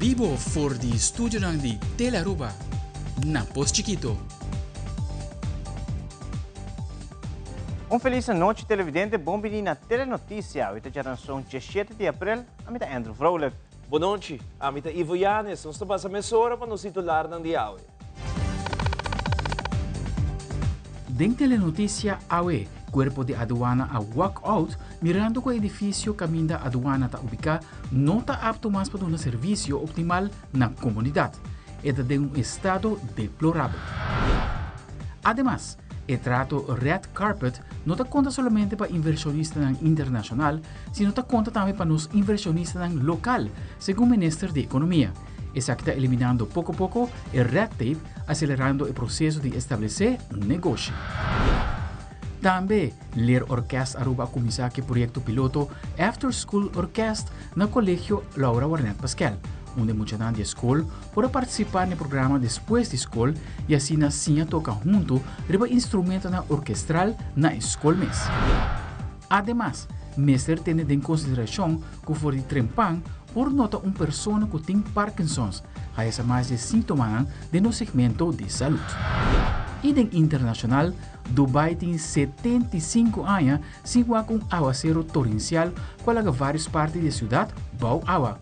bibo for di studionan di Telearuba na Pos Chikito. Un feliz anochi televidente, bon bini na Telenoticia. Hoy ta djaranson 17 di april, ami ta Andrew Vrolijk. Bon nochi, ami ta Ivo Yanes. Nos ta pasa mesora pa nos titularnan di awe. Den Telenoticia awe, Cuerpo di Aduana a walk out mirando cu e edificio caminda aduana ta ubica no ta apto mas pa duna servicio optimal na comunidad. E ta den un estado deplorabel. Ademas, e trato red carpet no ta conta solamente pa inversionistanan internacional, sino ta conta tambe pa nos inversionistanan local, segun Minister di Economia. Esaki ta eliminando poco poco e red tape, acelerando e proceso di establece un negoshi. Tambe, Leerorkest Aruba a cuminsa cu e proyecto piloto After School Orkest na Colegio Laura Warnet Paskel, unda e muchanan di e scol por a participa na e programa despues di scol y asina siña toca hunto riba instrumentonan orkestral na e scol mes. Ademas, mester tene den consideracion cu for di trempan por nota un persona cu tin Parkinson's, haya sa mas di e sintomanan den nos segmento di salud. Y den internacional, Dubai tin 75 aña sin wak un awacero torencial cu a laga varios parti di e ciudad bou awa,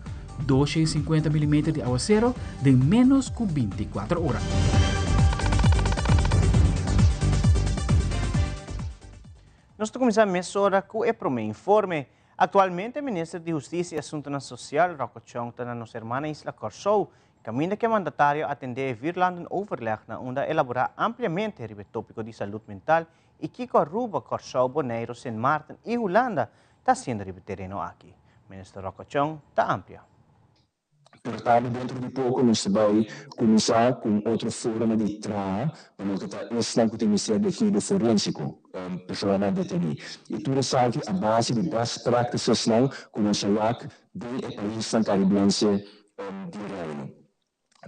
250 milimeter di awacero den menos cu 24 ora. Nos ta cuminsa mesora cu e prome informe. Actualmente Minister di Husticia y Asuntonan Social, Rocco Tjong, ta na nos hermana isla Corsou, caminda cu e mandatario a atende e Vierlanden Overleg na unda a elabora ampliamente riba e topico di salud mental y kico Aruba, Corsou, Boneiro, Sint Maarten y Hulanda ta haciendo riba e tereno aki. Minister Rocco Tjong ta amplia. Pero tambe dentro di poko nos ta bai kuminsá ku un otro forma di traha pa loke ta esnan ku tin mester di kuido forensiko, personanan detení. I tur esaki a base di best practicesnan ku nos a wak den e paisnan karibense di Reino.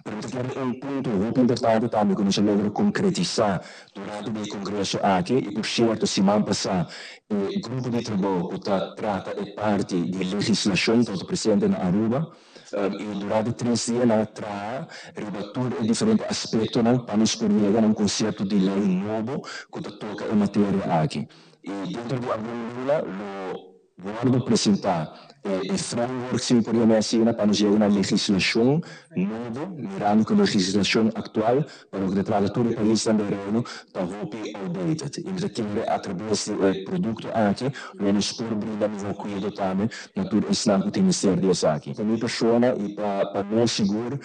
Pero mi ta kere un punto hopi importante tambe ku nos a logra konkretisá durante di e kongreso aki, i por sierto siman pasá e grupo di trabou ku ta trata e parti di legislashon tabata presente na Aruba i durante tres dia nan a traha riba tur e diferente aspektonan pa nos por yega na un konsepto di lei nobo ku ta toka e materia aki. I dentro di algun luna lo Wordo presenta e framework si mi por yama asina pa nos yega na legislacion nobo, mirando cu legislacion actual pa loke ta trata tur e paisnan den Reino ta hopi outdated. Y mi ta kere a traves di e producto aki lo nos por brinda miho cuido tambe na tur esnan cu tin mester di esaki. Pa mi persona y pa nos sigur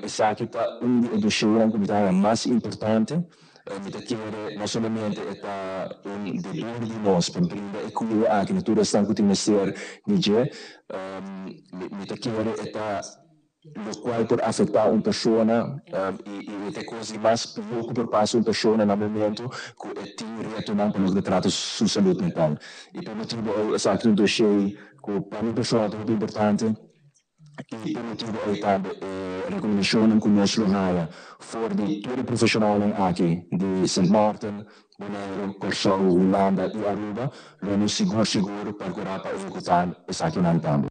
esaki ta un di e dosheynan cu mi ta haña mas importante. Mi ta kere no solamente e ta un deber di nos pa brinda e kuido aki na tur esnan ku tin mester di dje, mi ta kere e ta lokual por afektá un persona i e ta e kos di mas pió ku por pasa un persona na momento ku e tin retonan pa loke ta trata su salud mental. I pa e motibu ei esaki ta un doshé ku pa mi persona ta hopi importante. I pa motibu ei tambe e rekomendashonnan ku nos lo haña for di tur e profeshonalnan aki di Sint Maarten, Boneiru, Kòrsou, Hulanda i Aruba lo nos sigur sigur perkurá pa ehekutá esakinan tambe.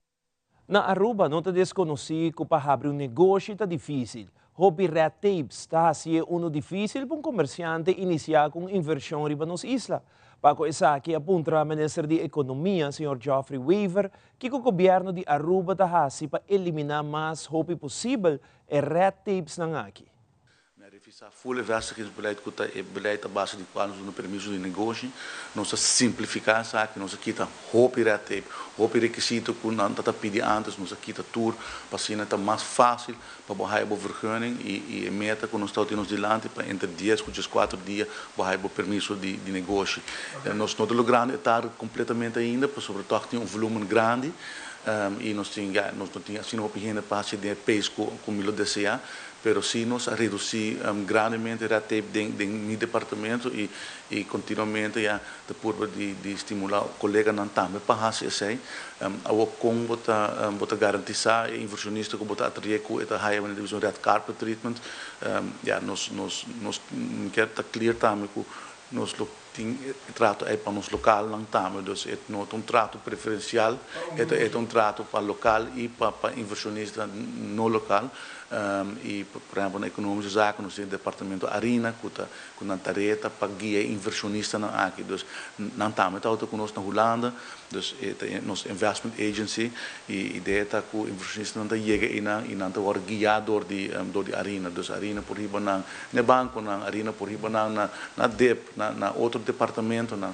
Na Aruba no ta deskonosí ku pa habri un negoshi ta difísil. Hopi red tapes ta hasié unu difísil pa un komersiante inisiá ku un invershon riba nos isla. Pa ku esaki a puntra Minister di Ekonomia, señor Geoffrey Wever, Kiko gobierno di Aruba ta hasi pa elimina mas hopi posibel e red tapesnan aki? Mi a revisá full e vestigingsbeleid ku ta e beleid a base di kual nos duna permiso di negoshi. Nos a simplifiká esaki, nos a kita hopi red tape, hopi rekisito ku nan ta ta pidi ántes, nos a kita tur pa asina ta mas fásil pa bo haya bo vergunning i i e meta ku nos ta tin nos dilanti pa entre dies ku dieskuater dia bo haya bo permiso di di negoshi. Nos no ta logrando e target kompletamente ainda pasobra tòg tin un volumen grandi i nos tin ya nos no tin asina hopi hende pa hasi den e pace ku ku mi lo deseá pero si nos a redusí grandemente red tape den den mi departamento i i kontinuamente ya ta purba di di stimulá koleganan tambe pa hasi esei. Awor kon bo ta bo ta garantisá e invershonista ku bo ta atraé ku e ta haya manera di bisa un red carpet treatment? Ya nos nos nos mi kier ta clear tambe ku nos lo Tin e trato ei pa nos lokalnan tambe, dus e no ta un trato preferensial, e ta e ta un trato pa lokal i pa pa invershonista no lokal. I por ehèmpel na Ekonomische Zaken nos tin e departamento Arina ku ta ku nan tarea ta pa guia e invershonistanan aki, dus nan tambe tabata ku nos na Hulanda, dus e ta nos investment agency i idea ta ku invershonistanan ta yega einan i nan ta wòrdu guiá dor di dor di Arina, dus Arina por hiba nan na e bankonan, Arina por hiba nan na na dip, na na otro departamentonan,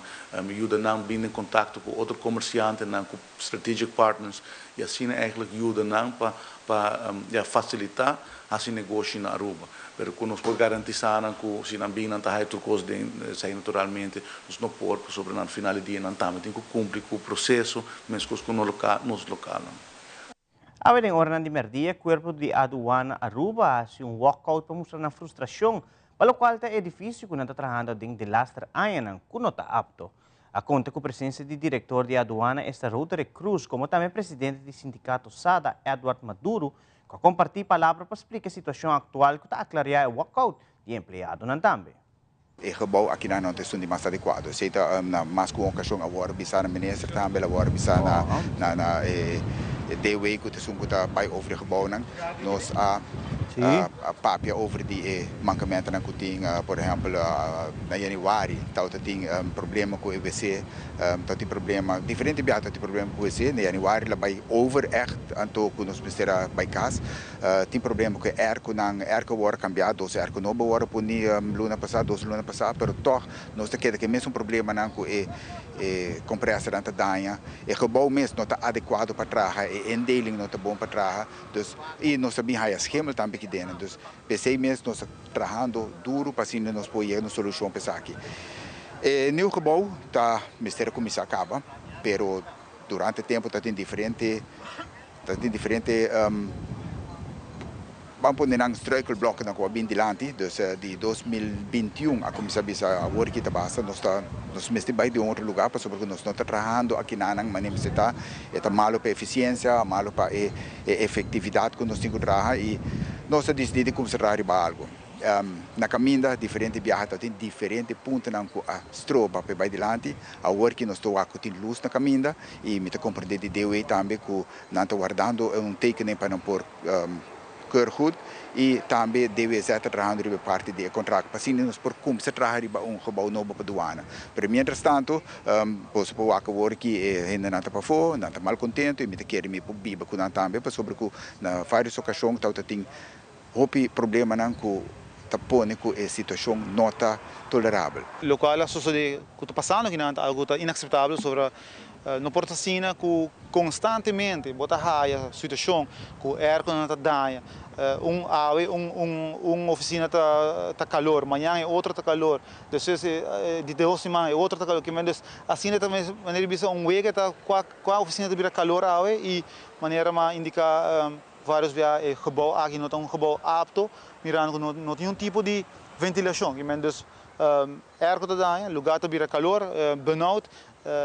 yuda nan bini den kontakto ku otro komersiantenan, ku strategic partners i asina eigenlijk yuda nan pa pa ya fasilitá hasi negoshi na Aruba. Pero ku nos por garantisá nan ku si nan bin nan ta haya tur kos den esei naturalmente nos no por pasobra nan final di dia nan tambe tin ku kumpli ku proseso meskos ku nos lokalnan. Awe den oranan di merdia Cuerpo di Aduana Aruba a hasi un walkout pa mustra nan frustracion pa locual ta e edificio cu nan ta trahando aden delaster añanan cu no ta apto. A conta cu presencia di director di Aduana esta Roderick Croes como tambe presidente di sindicato sada Edward Maduro cu a comparti palabra pa splica e situacion actual cu ta aclaria e walkout di empleadonan tambe. E gebouw akinan no ta esun di mas adecuado. Esey ta na mas cu un ocasion a worde bisa na minister tambe, el a worde bisa na na na e DW cu ta esun cu ta bay over e gebouwnan. Nos a a papia over di e mankamentonan cu tin, por ehempel na januari tabata tin problema cu e wc, tabatin problema, diferente biaha tabatin problema cu wc, na januari el a bay over echt anto cu nos mester a bay cas. Tin problema ku e airconan, airco a wòrdu kambiá, dos airco nobo a wòrdu poni luna pasá, dos luna pasá, pero tòg nos ta keda ku e mesun problemanan ku e e kompresornan ta daña. E gebou mes no ta adekuado pa traha, e indeling no ta bon pa traha, dus i nos ta bin haya schimmel tambe aki denen. Dus p'esei mes nos ta trahando duru pa asina nos por yega na un solushon pa esaki. E nieuw gebou ta mester a kuminsá kaba, pero durante tempu ta tin diferente. Ta tin diferente ban pone nan struikelbloknan ku a bin dilanti, dus di 2021 a kuminsá bisa awor ki ta basta nos ta nos mester bai di un otro lugá pasobra ku nos no ta trahando akinanan manera mester ta, e ta malo pa efisiensia, malo pa e efektividat ku nos tin ku traha i nos a disidí di kuminsá traha riba algu. Na kaminda diferente biaha ta tin diferente puntonan ku a stroba pa e bai dilanti. Awor ki nos ta wak ku tin lus na kaminda i mi ta komprendé di DOE tambe ku nan ta wardando un tekening pa nan por keur goed i tambe DWZ ta trahando riba e parti di e kontrakt pa asina nos por kumsa traha riba un gebou nobo pa duana. Pero mientras tanto boso por wak awor ki e hendenan ta pafó, nan ta malkontento i mi ta kere mi por biba ku nan tambe pasobra ku na varios okashon tabata tin Hopi problemanan ku ta pone ku e situashon no ta tolerabel. Lokual a sosodé ku ta pasando akinan ta algu ta inakseptabel pasobra no por ta asina ku konstantemente bo ta haya situashon ku airconan ta daña. Un awe un un ofisina ta ta kalor, mañan e otro ta kalor, despues di dos siman e otro ta kalor. Kimen asina ta manera di bisa un wega ta kua kua ofisina ta bira kalor awe i manera mi a indiká. Varios bia e gebou aki no ta un gebou apto, mirando ku no tin un tipo di ventilashon. I men dus airco ta daña, lugar ta bira kalor, burnout,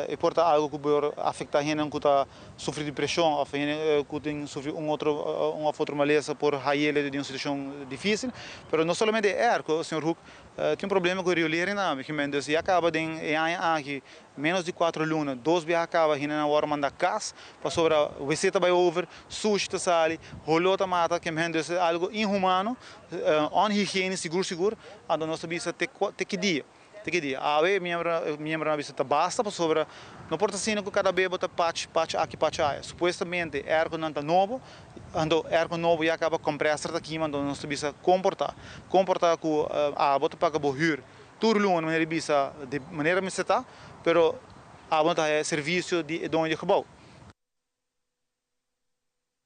e por ta algo ku por afektá hendenan ku ta sufri di preshon òf hende ku tin sufri un otro un òf otro malesa por hayele den un situashon difísil. Pero no solamente e airco, señor Hoek, tin un problema ku e riolering tambe. Dus ya kaba den e aña aki Menos di cuatro luna, dos biaha caba hende nan worde manda cas pasobra wc ta bay over, sushi ta sali, holo ta mata kem hende, dus algo inhumano, onhygienisch sigur sigur, anto nos ta bisa te te ki dia, te ki dia. Awe miembro miembronan a bisa ta basta pasobra no por ta asina cu cada bes bo ta patch patch aki patch aya, supuestamente airconan ta nobo, anto airco nobo ya caba compressor ta kima, anto nos ta bisa comporta, comporta cu abo ta paga bo huur. Tur luna manera di bisa di manera mester ta, pero abo no ta haya e servicio di e doño di e gebouw.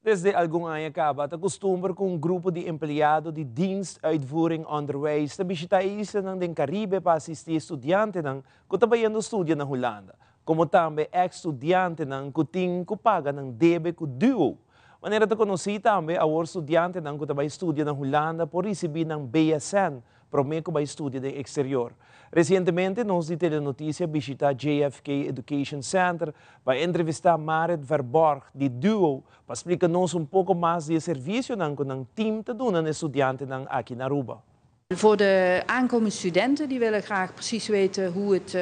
Desde algun aña caba ta custumber cu un grupo di empleado di Dienst Uitvoering Onderwijs ta bishita e islanan den Caribe pa asisti e studiantenan cu ta bayendo studia na Hulanda, como tambe ex studiantenan cu tin cu paga nan debe cu duo. Manera ta conoci tambe awor studiantenan cu ta bay studia na Hulanda por ricibi nan BSN promé ku bai studia den eksterior. Resientemente nos di Telenoticia bishitá JFK Education Center pa entrevistá Marit Verborg di Duo pa splika nos un poko mas di e servisionan ku nan tim ta duna na e studiantenan aki na Aruba. Voor de aankomende studenten die willen graag precies weten hoe het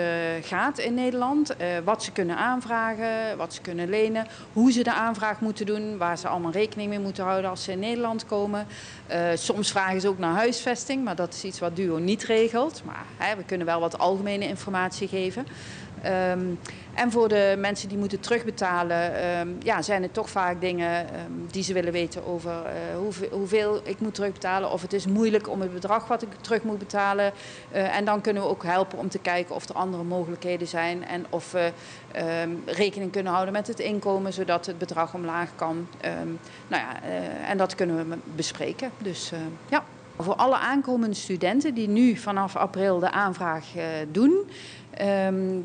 gaat in Nederland. Wat ze kunnen aanvragen, wat ze kunnen lenen, hoe ze de aanvraag moeten doen, waar ze allemaal rekening mee moeten houden als ze in Nederland komen. Soms vragen ze ook naar huisvesting, maar dat is iets wat Duo niet regelt. Maar hè, we kunnen wel wat algemene informatie geven. En voor de mensen die moeten terugbetalen, ja, zijn het toch vaak dingen die ze willen weten over hoeveel ik moet terugbetalen. Of het is moeilijk om het bedrag wat ik terug moet betalen. En dan kunnen we ook helpen om te kijken of er andere mogelijkheden zijn. En of we rekening kunnen houden met het inkomen, zodat het bedrag omlaag kan. Nou ja, en dat kunnen we bespreken. Dus ja. Voor alle aankomende studenten die nu vanaf april de aanvraag doen.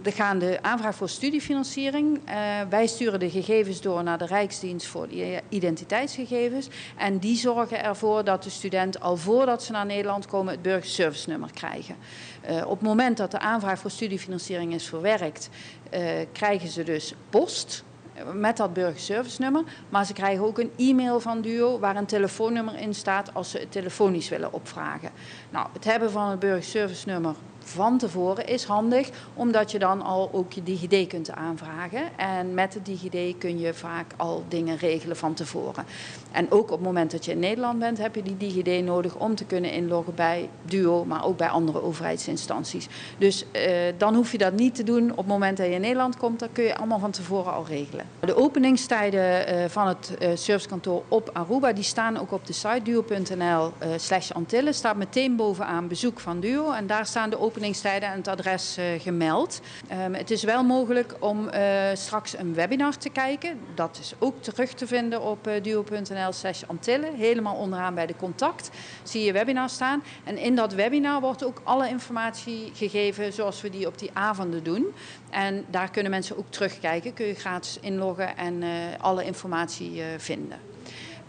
Er gaan de aanvraag voor studiefinanciering. Wij sturen de gegevens door naar de Rijksdienst voor identiteitsgegevens. En die zorgen ervoor dat de student al voordat ze naar Nederland komen het burgerservice nummer krijgen. Op het moment dat de aanvraag voor studiefinanciering is verwerkt, krijgen ze dus post met dat burgerservice nummer. Maar ze krijgen ook een e-mail van Duo waar een telefoonnummer in staat als ze het telefonisch willen opvragen. Nou, het hebben van het burgerservice nummer van tevoren is handig, omdat je dan al ook je DigiD kunt aanvragen. En met de DigiD kun je vaak al dingen regelen van tevoren. En ook op het moment dat je in Nederland bent, heb je die DigiD nodig om te kunnen inloggen bij Duo, maar ook bij andere overheidsinstanties. Dus dan hoef je dat niet te doen op het moment dat je in Nederland komt. Dat kun je allemaal van tevoren al regelen. De openingstijden van het servicekantoor op Aruba, die staan ook op de site duo.nl/Antillen. Staat meteen bovenaan bezoek van Duo en daar staan de openingstijden en het adres gemeld. Het is wel mogelijk om straks een webinar te kijken. Dat is ook terug te vinden op duo.nl/Antillen. Helemaal onderaan bij de contact zie je webinar staan. En in dat webinar wordt ook alle informatie gegeven zoals we die op die avonden doen. En daar kunnen mensen ook terugkijken. Kun je gratis inloggen en alle informatie vinden.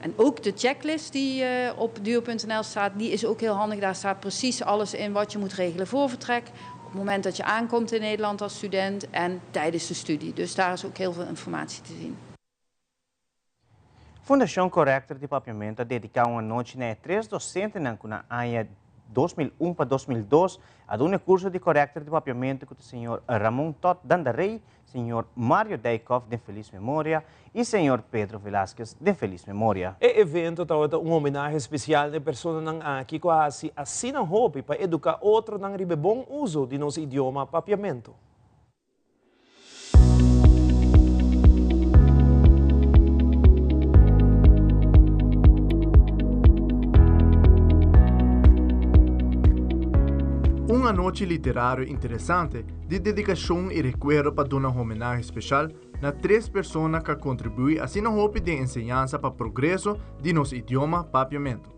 En ook de checklist die op duo.nl staat, die is ook heel handig. Daar staat precies alles in wat je moet regelen voor vertrek. Op het moment dat je aankomt in Nederland als student en tijdens de studie. Dus daar is ook heel veel informatie te zien. Fundashon Korektor di Papiamentu a dediká un anochi na e tres dosentenan ku na aña 2001 pa 2002 a duna e kurso di Korektor di Papiamentu ku ta señor Ramon Todd Dandaré, señor Mario Dijkhoff den felis memoria i señor Pedro Velasquez den felis memoria. E evento tabata un homenahe spesial na e personanan aki ku a hasi asina hopi pa eduká otronan riba e bon uso di nos idioma Papiamentu. Un anochi literario interesante di dedikashon i rekuerdo pa duna homenahe speshal na tres persona k'a kontribuí asina hopi den enseñansa pa progreso di nos idioma Papiamentu.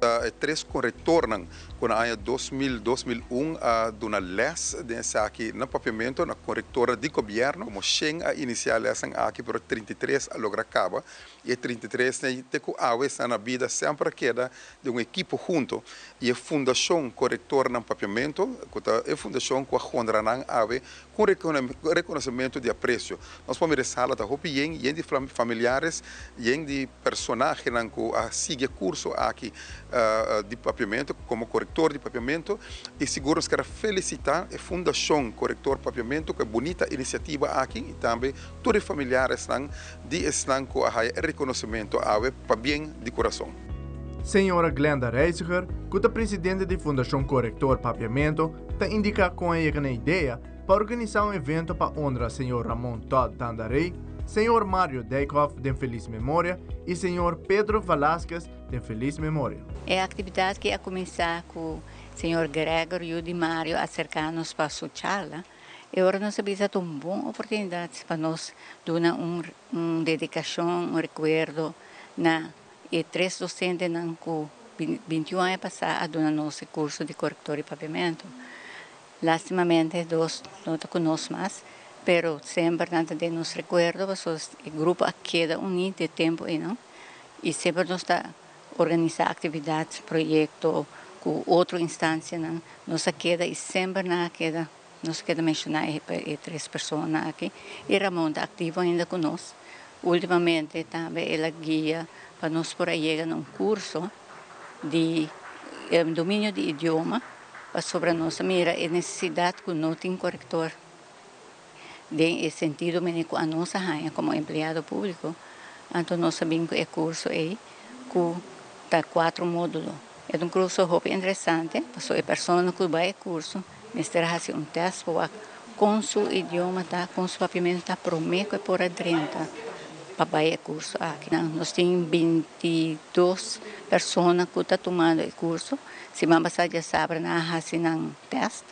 Ta e tres korektornan ku na aña 2000, 2001 a duna lès den esaki na Papiamentu na korektornan di gobièrnu. Komo shen a inisiá lèsnan aki pero 33 a logra kaba i e 33 nei te ku awe esnan na bida semper a keda den un ekipo hunto i e Fundashon Korektornan Papiamentu ku ta e fundashon ku a honra nan awe ku un rekonosementu di apresio. Nos por mira e sala ta hopi yen, yen di familiares, yen di personahenan ku a sigui e kurso aki di Papiamentu komo korektor di Papiamentu i sigur nos kier a felisitá e Fundashon Korektor Papiamentu ku e bunita inisiativa aki i tambe tur e familiaresnan di esnan ku a haya e rekonosementu awe pabien di kurason. Señora Glenda Reiziger, ku ta presidente di Fundashon Korektor Papiamentu, ta indiká kon a yega na e idea pa organisá un evento pa honra señor Ramon Todd Dandaré, señor Mario Dijkhoff den felis memoria i señor Pedro Velasquez den felis memoria. E aktividat ki a kuminsá ku señor Gregor yu di Mario a serká nos pa su charla, e ora nos a bisa ta un bon oportunidat pa nos duna un un dedikashon, un rekuerdo na e tres dosentenan ku 21 aña pasá a duna nos e kurso di korektor di papiamentu. Lastimamente dos no ta ku nos mas, pero semper nan ta den nos rekuerdo pasobra e grupo a keda uní di e tempu einan i semper nos ta organisá aktividat, proyekto ku otro instansianan. Nos a keda i semper nan a keda, nos a keda menshoná e tres personanan aki i Ramon ta aktivo ainda ku nos. Últimamente tambe el a guia pa nos por a yega na un kurso di. dominio di idioma pasobra nos a mira e nesesidat ku no tin korektor den e sentido mene ku anos a haña komo empleado públiko, anto nos a bin ku e kurso ei ku ta kuatro módulo. E ta un kurso hopi interesante pasobra e persona ku bai e kurso mester a hasi un tèst pa wak kon su idioma ta, kon su papiamentu ta promé ku e por a drenta pa bai e kurso aki. Nos tin 22 persona ku ta tumando e kurso. Siman pasá djasabra nan a hasi nan tèst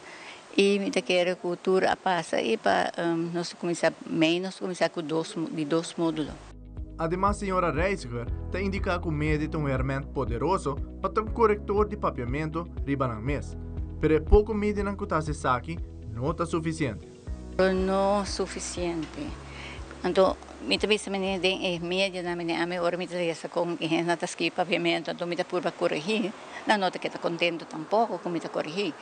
i mi ta kere ku tur a pasa i pa nos kuminsá mei nos kuminsá ku dos di dos módulo. Ademas señora Reiziger ta indiká ku media ta un hèrmènt poderoso pa ta un korektor di papiamentu riba nan mes, pero e poko medianan ku ta hasi esaki no ta sufisiente. No sufisiente. Anto mi ta bisa mene den e medianan mene ami ora mi ta lesa kon e hendenan ta skibi papiamentu anto mi ta purba koregí, nan no ta keda kontento tampoko ku mi ta koregí,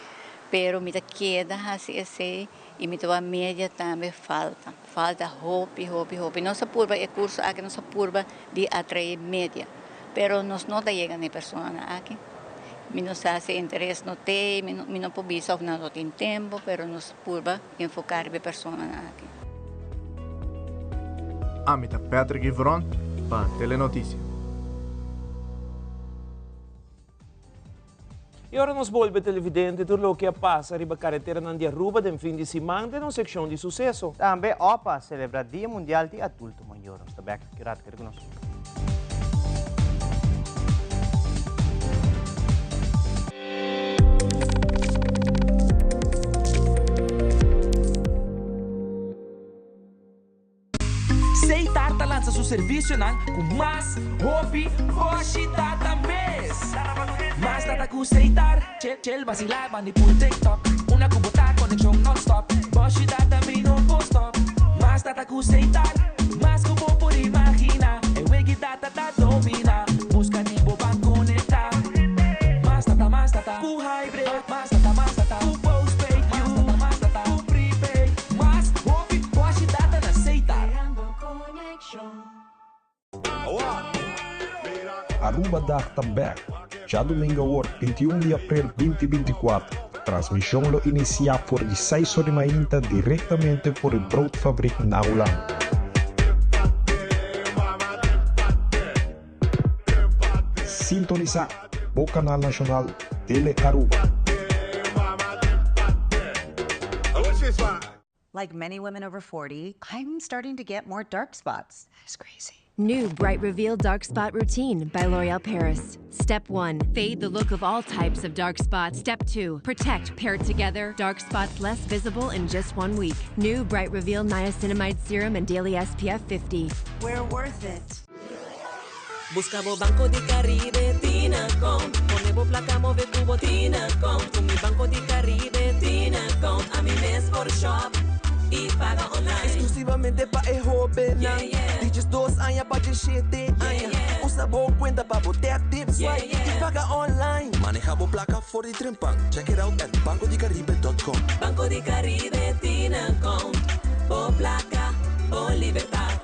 pero mi ta keda hasi esei i mi ta wak media tambe falta. Falta hopi, hopi, hopi. Nos a purba e curso aki, nos a purba di atrae media, pero nos no ta yega na e personanan aki. Mi no sa si e interes no t'ey, mi no por bisa of nan no tin tempo, pero nos purba enfoca riba e personanan aki. Ami ta Patrick Yvron pa Telenoticia. Y ora nos bolbe televidente tur loke a pasa riba careteranan di Aruba den fin di siman den nos seccion di suceso. Tambe opa a celebra Dia Mundial di Adulto Mayor. Nos ta bek aki rato, keda cu nos. Seitar ta lansa su servisionan ku mas hopi boshi data mes. Mas data ku Seitar, chel chel basilá bandi pul TikTok. Una ku bo ta konekshon nònstòp, boshi data mi no por stòp. Mas data ku Seitar, mas ku bo por imaginá. E wegi data ta dominá, buska di bo ban konektá. Mas data, mas data ku Hybrid, mas data, mas data ku postpaid, mas data, mas data ku prepaid. Mas hopi boshi data na Seitar. Aruba Dag ta bek! Djadumingu awor 21 di april 2024, transmision lo inicia for di seis or di mainta directamente for di Broodfabriek na Hulanda. Sintonisa bo canal nacional Tele Aruba. Like many women over 40, I'm starting to get more dark spots. That is crazy. New Bright Reveal Dark Spot Routine by L'Oreal Paris. Step 1. Fade the look of all types of dark spots. Step 2. Protect paired together, dark spots less visible in just one week. New Bright Reveal Niacinamide Serum and Daily SPF 50. We're worth it. Busca bo Banco di Caribe tin account. Pone bo placa move cu bo tin account. Cu mi Banco di Caribe tin account. Ami mes por shop y paga online. Exclusivamente pa e hobennan di 12 aña pa 17 aña. Usa bo cuenta pa bo tap, tip, swipe y paga online. Maneha bo placa for di trempan. Check it out at bancodicaribe.com. Banco di Caribe tin account. Bo placa, bo libertad.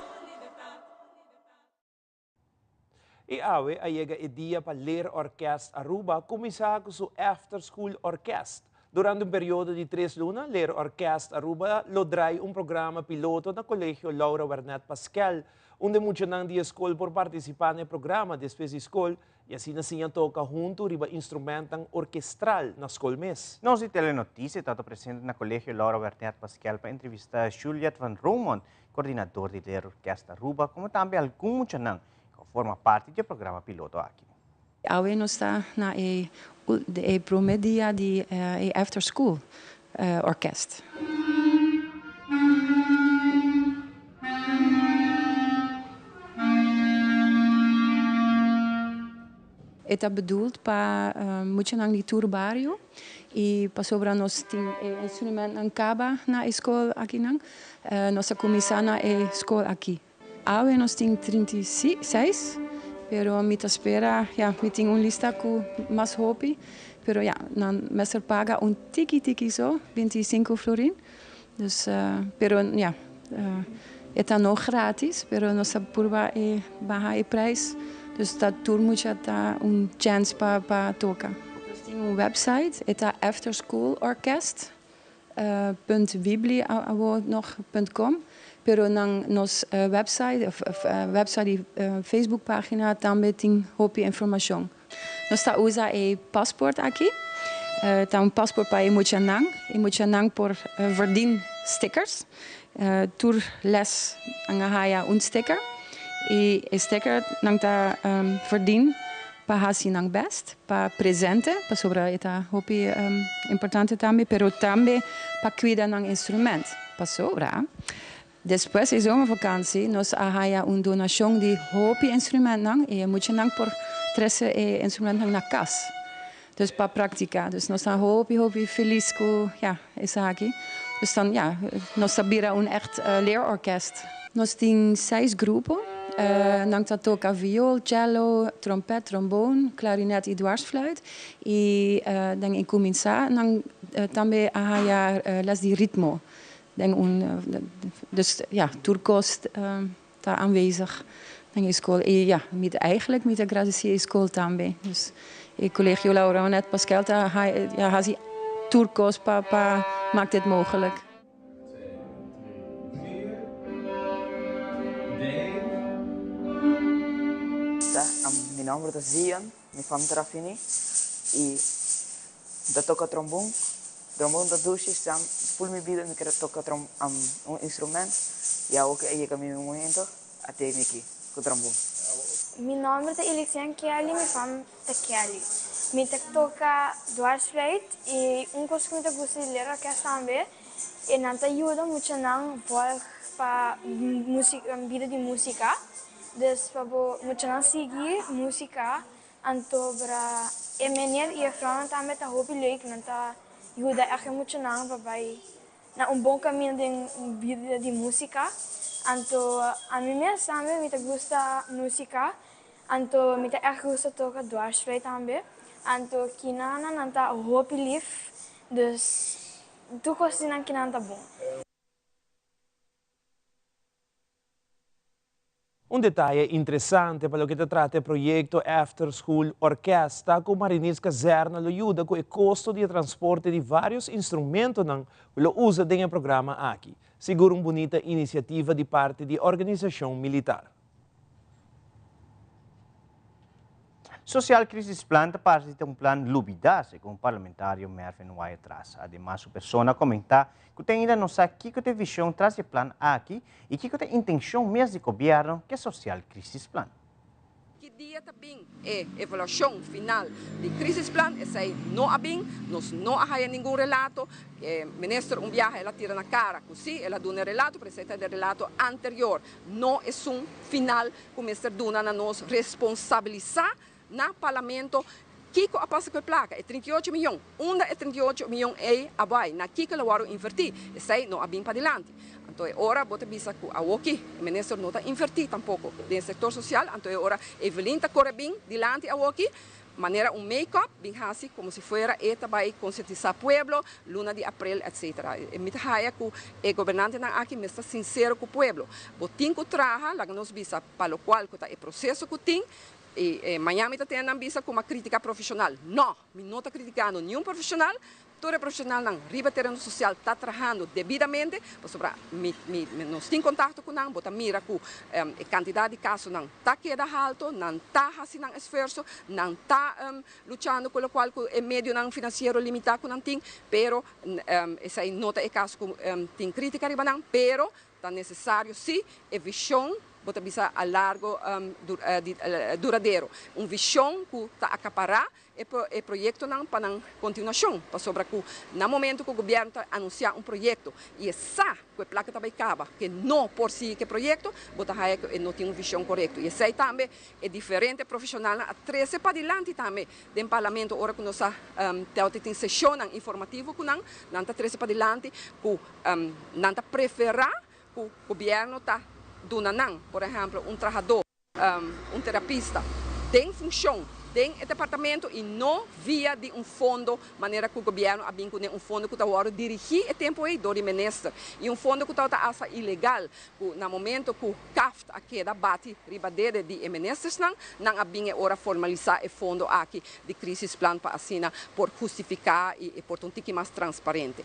I awe a yega e dia pa Leerorkest Aruba kuminsá ku su After School Orkest. Durante un periodo di tres luna, Leerorkest Aruba lo drai un programa piloto na Kolegio Laura Wernet Paskel, unda e muchanan di e skol por partisipá na e programa despues di skol i asina siña toka huntu riba instrumentnan orkestral na skol mes. Nos di Telenoticia tabata presente na Kolegio Laura Wernet Paskel pa entrevistá Juliet van Roomond, Coordinador di Leerorkest Aruba, como tambe algun muchanan cu forma parti di e programa piloto aki. Awe nos ta na e e prome dia di e after school orkest. E ta bedoeld pa muchanan di tur bario y pasobra nos tin e instrumentnan caba na e scol akinan, nos a cuminsa na e scol aki. Awe nos tin 36, pero mi ta spera, ya, mi tin un lista cu mas hopi, pero ya, nan mester paga un tiki tiki so, 25 florin. Dus, pero ya, e ta no gratis, pero nos ta purba e baha e prijs, dus ta tur mucha ta un chance pa pa toca. tin un website, e ta afterschoolorkest punt weebly awo nog punt com, pero nan nos website of website di Facebook pagina tambe tin hopi informacion. Nos ta usa e paspoort aki, ta un paspoort pa e muchanan, e muchanan por verdien stickers, tur les nan a haya un sticker y e sticker nan ta verdien pa haci nan best, pa presente, pasobra e ta hopi importante tambe, pero tambe pa cuida nan instrument, pasobra despues e zomervakantie nos a haya un donacion di hopi instrumentnan y e muchanan por trece e instrumentnan na cas, dus pa practica. Dus nos ta hopi hopi feliz cu, ja, esaki. Dus dan, ja, nos ta bira un echt leerorkest. Nos tin seis grupo. Nan ta toca viool, cello, trompet, trombone, klarinet y dwarsfluit. Y den e cuminsa nan tambe a haya les di ritmo. Den un, dus ja, tur cos ta aanwezig den e scol. Y ja, mi ta eigenlijk mi ta agradeci e scol tambe. Dus e Colegio Laura Anette Paskel ta ja, haci tur cos pa pa maak dit mogelijk. Mi nomber ta Zion, mi fam ta Rafini y mi ta toca trombon. Trombon ta dushi, sam ful mi bida mi kere toca un instrument y awo ke a yega mi momento a tei mi aki cu trombon. Mi nomber ta Elixian Kelly, mi fam ta Kelly. Mi ta toca dwarsfluit y un cos cu mi ta gusta di leerorkest tambe e nan ta yuda muchanan volg pa bida di musica. Dus pa bo muchanan sigui musica anto bra e meneer y juffrouwnan tambe ta hopi leuk nan ta yuda echt e muchanan pa bay na un bon camino den bida di musica. Anto ami mes tambe mi ta gusta musica anto mi ta echt gusta toca dwarsfluit tambe. Anto kinana nan ta hopi lief dus tur cos di nan kinan ta bon. Un detaye interesante pa loke ta trata e proyekto After School Orkest ta ku Mariniers Kazerne lo yuda ku e kosto di e transporte di vários instrumentonan ku lo usa den e programa aki. Sigur un bunita inisiativa di parti di organisashon militar. Social Crisis Plan ta parse di ta un plan lubidá, segun parlamentario Mervin Wyatt-Ras. Ademas su persona a komentá ku te ainda no sa kiko ta e vishon tras di e plan aki i kiko ta e intenshon mes di gobièrnu ku e Social Crisis Plan. Ki dia ta bin e evaluashon final di Crisis Plan? Esei no a bin, nos no a haya ningun relato. E minister un biaha el a tira na kara ku si el a duna e relato, pero esei ta e relato anterior, no esun final ku mester duna na nos responsabilisá na Parlamento kiko a pasa ku e plaka, e 38 miyon, unda e 38 miyon ei a bai, na kiko el a wòrdu invertí, esei no a bin padilanti. Anto e ora bo ta bisa ku awoki e minister no ta invertí tampoko den e sektor sosial, anto e ora Evelyn ta kore bin dilanti awoki Manera un make-up bin haci como si fuera e ta bay concientisa pueblo, luna di april etc. Mi ta haya cu e gobernantenan aki mester ta sincero cu pueblo. Bo tin cu traha, laga nos bisa pa locual cu ta e proceso cu tin, y mañan mi ta tene nan bisa cu mi a critica profesional. No! Mi no ta criticando niun profesional, Tur e profesionalnan riba tereno social ta trahando debidamente, pasobra mi mi nos tin contacto cu nan, bo ta mira cu e cantidad di casonan ta keda halto, nan ta haci nan esfuerso, nan ta luchando cu locual cu e medionan financiero limita cu nan tin, pero esey no ta e caso cu tin critica riba nan, pero ta necesario si e vision bo ta bisa a largo duradero, un vision cu ta acapara e proyectonan pa nan continuacion, pasobra cu na momento cu gobierno ta anuncia un proyecto y e sa cu e placa ta bay caba, cu e no por sigui cu e proyecto, bo ta haya cu e no tin un vision corecto. Y esey tambe e diferente profesionalnan a trece padilanti tambe den Parlamento ora cu nos a tawata tin sesionnan informativo cu nan, nan ta trece padilanti cu nan ta prefera cu gobierno ta duna nan, por ehemplo, un trahador, un terapista den funcion. den e departamento y no via di un fondo manera cu gobierno a bin cune, un fondo cu ta wordo dirigi e tempo ey door di minister y un fondo cu tabata hasta ilegal, cu na momento cu CAFT a keda bati riba dede di e ministersnan, nan a bin e ora formalisa e fondo aki di crisisplan pa asina por hustifica y e por ta un tiki mas transparente.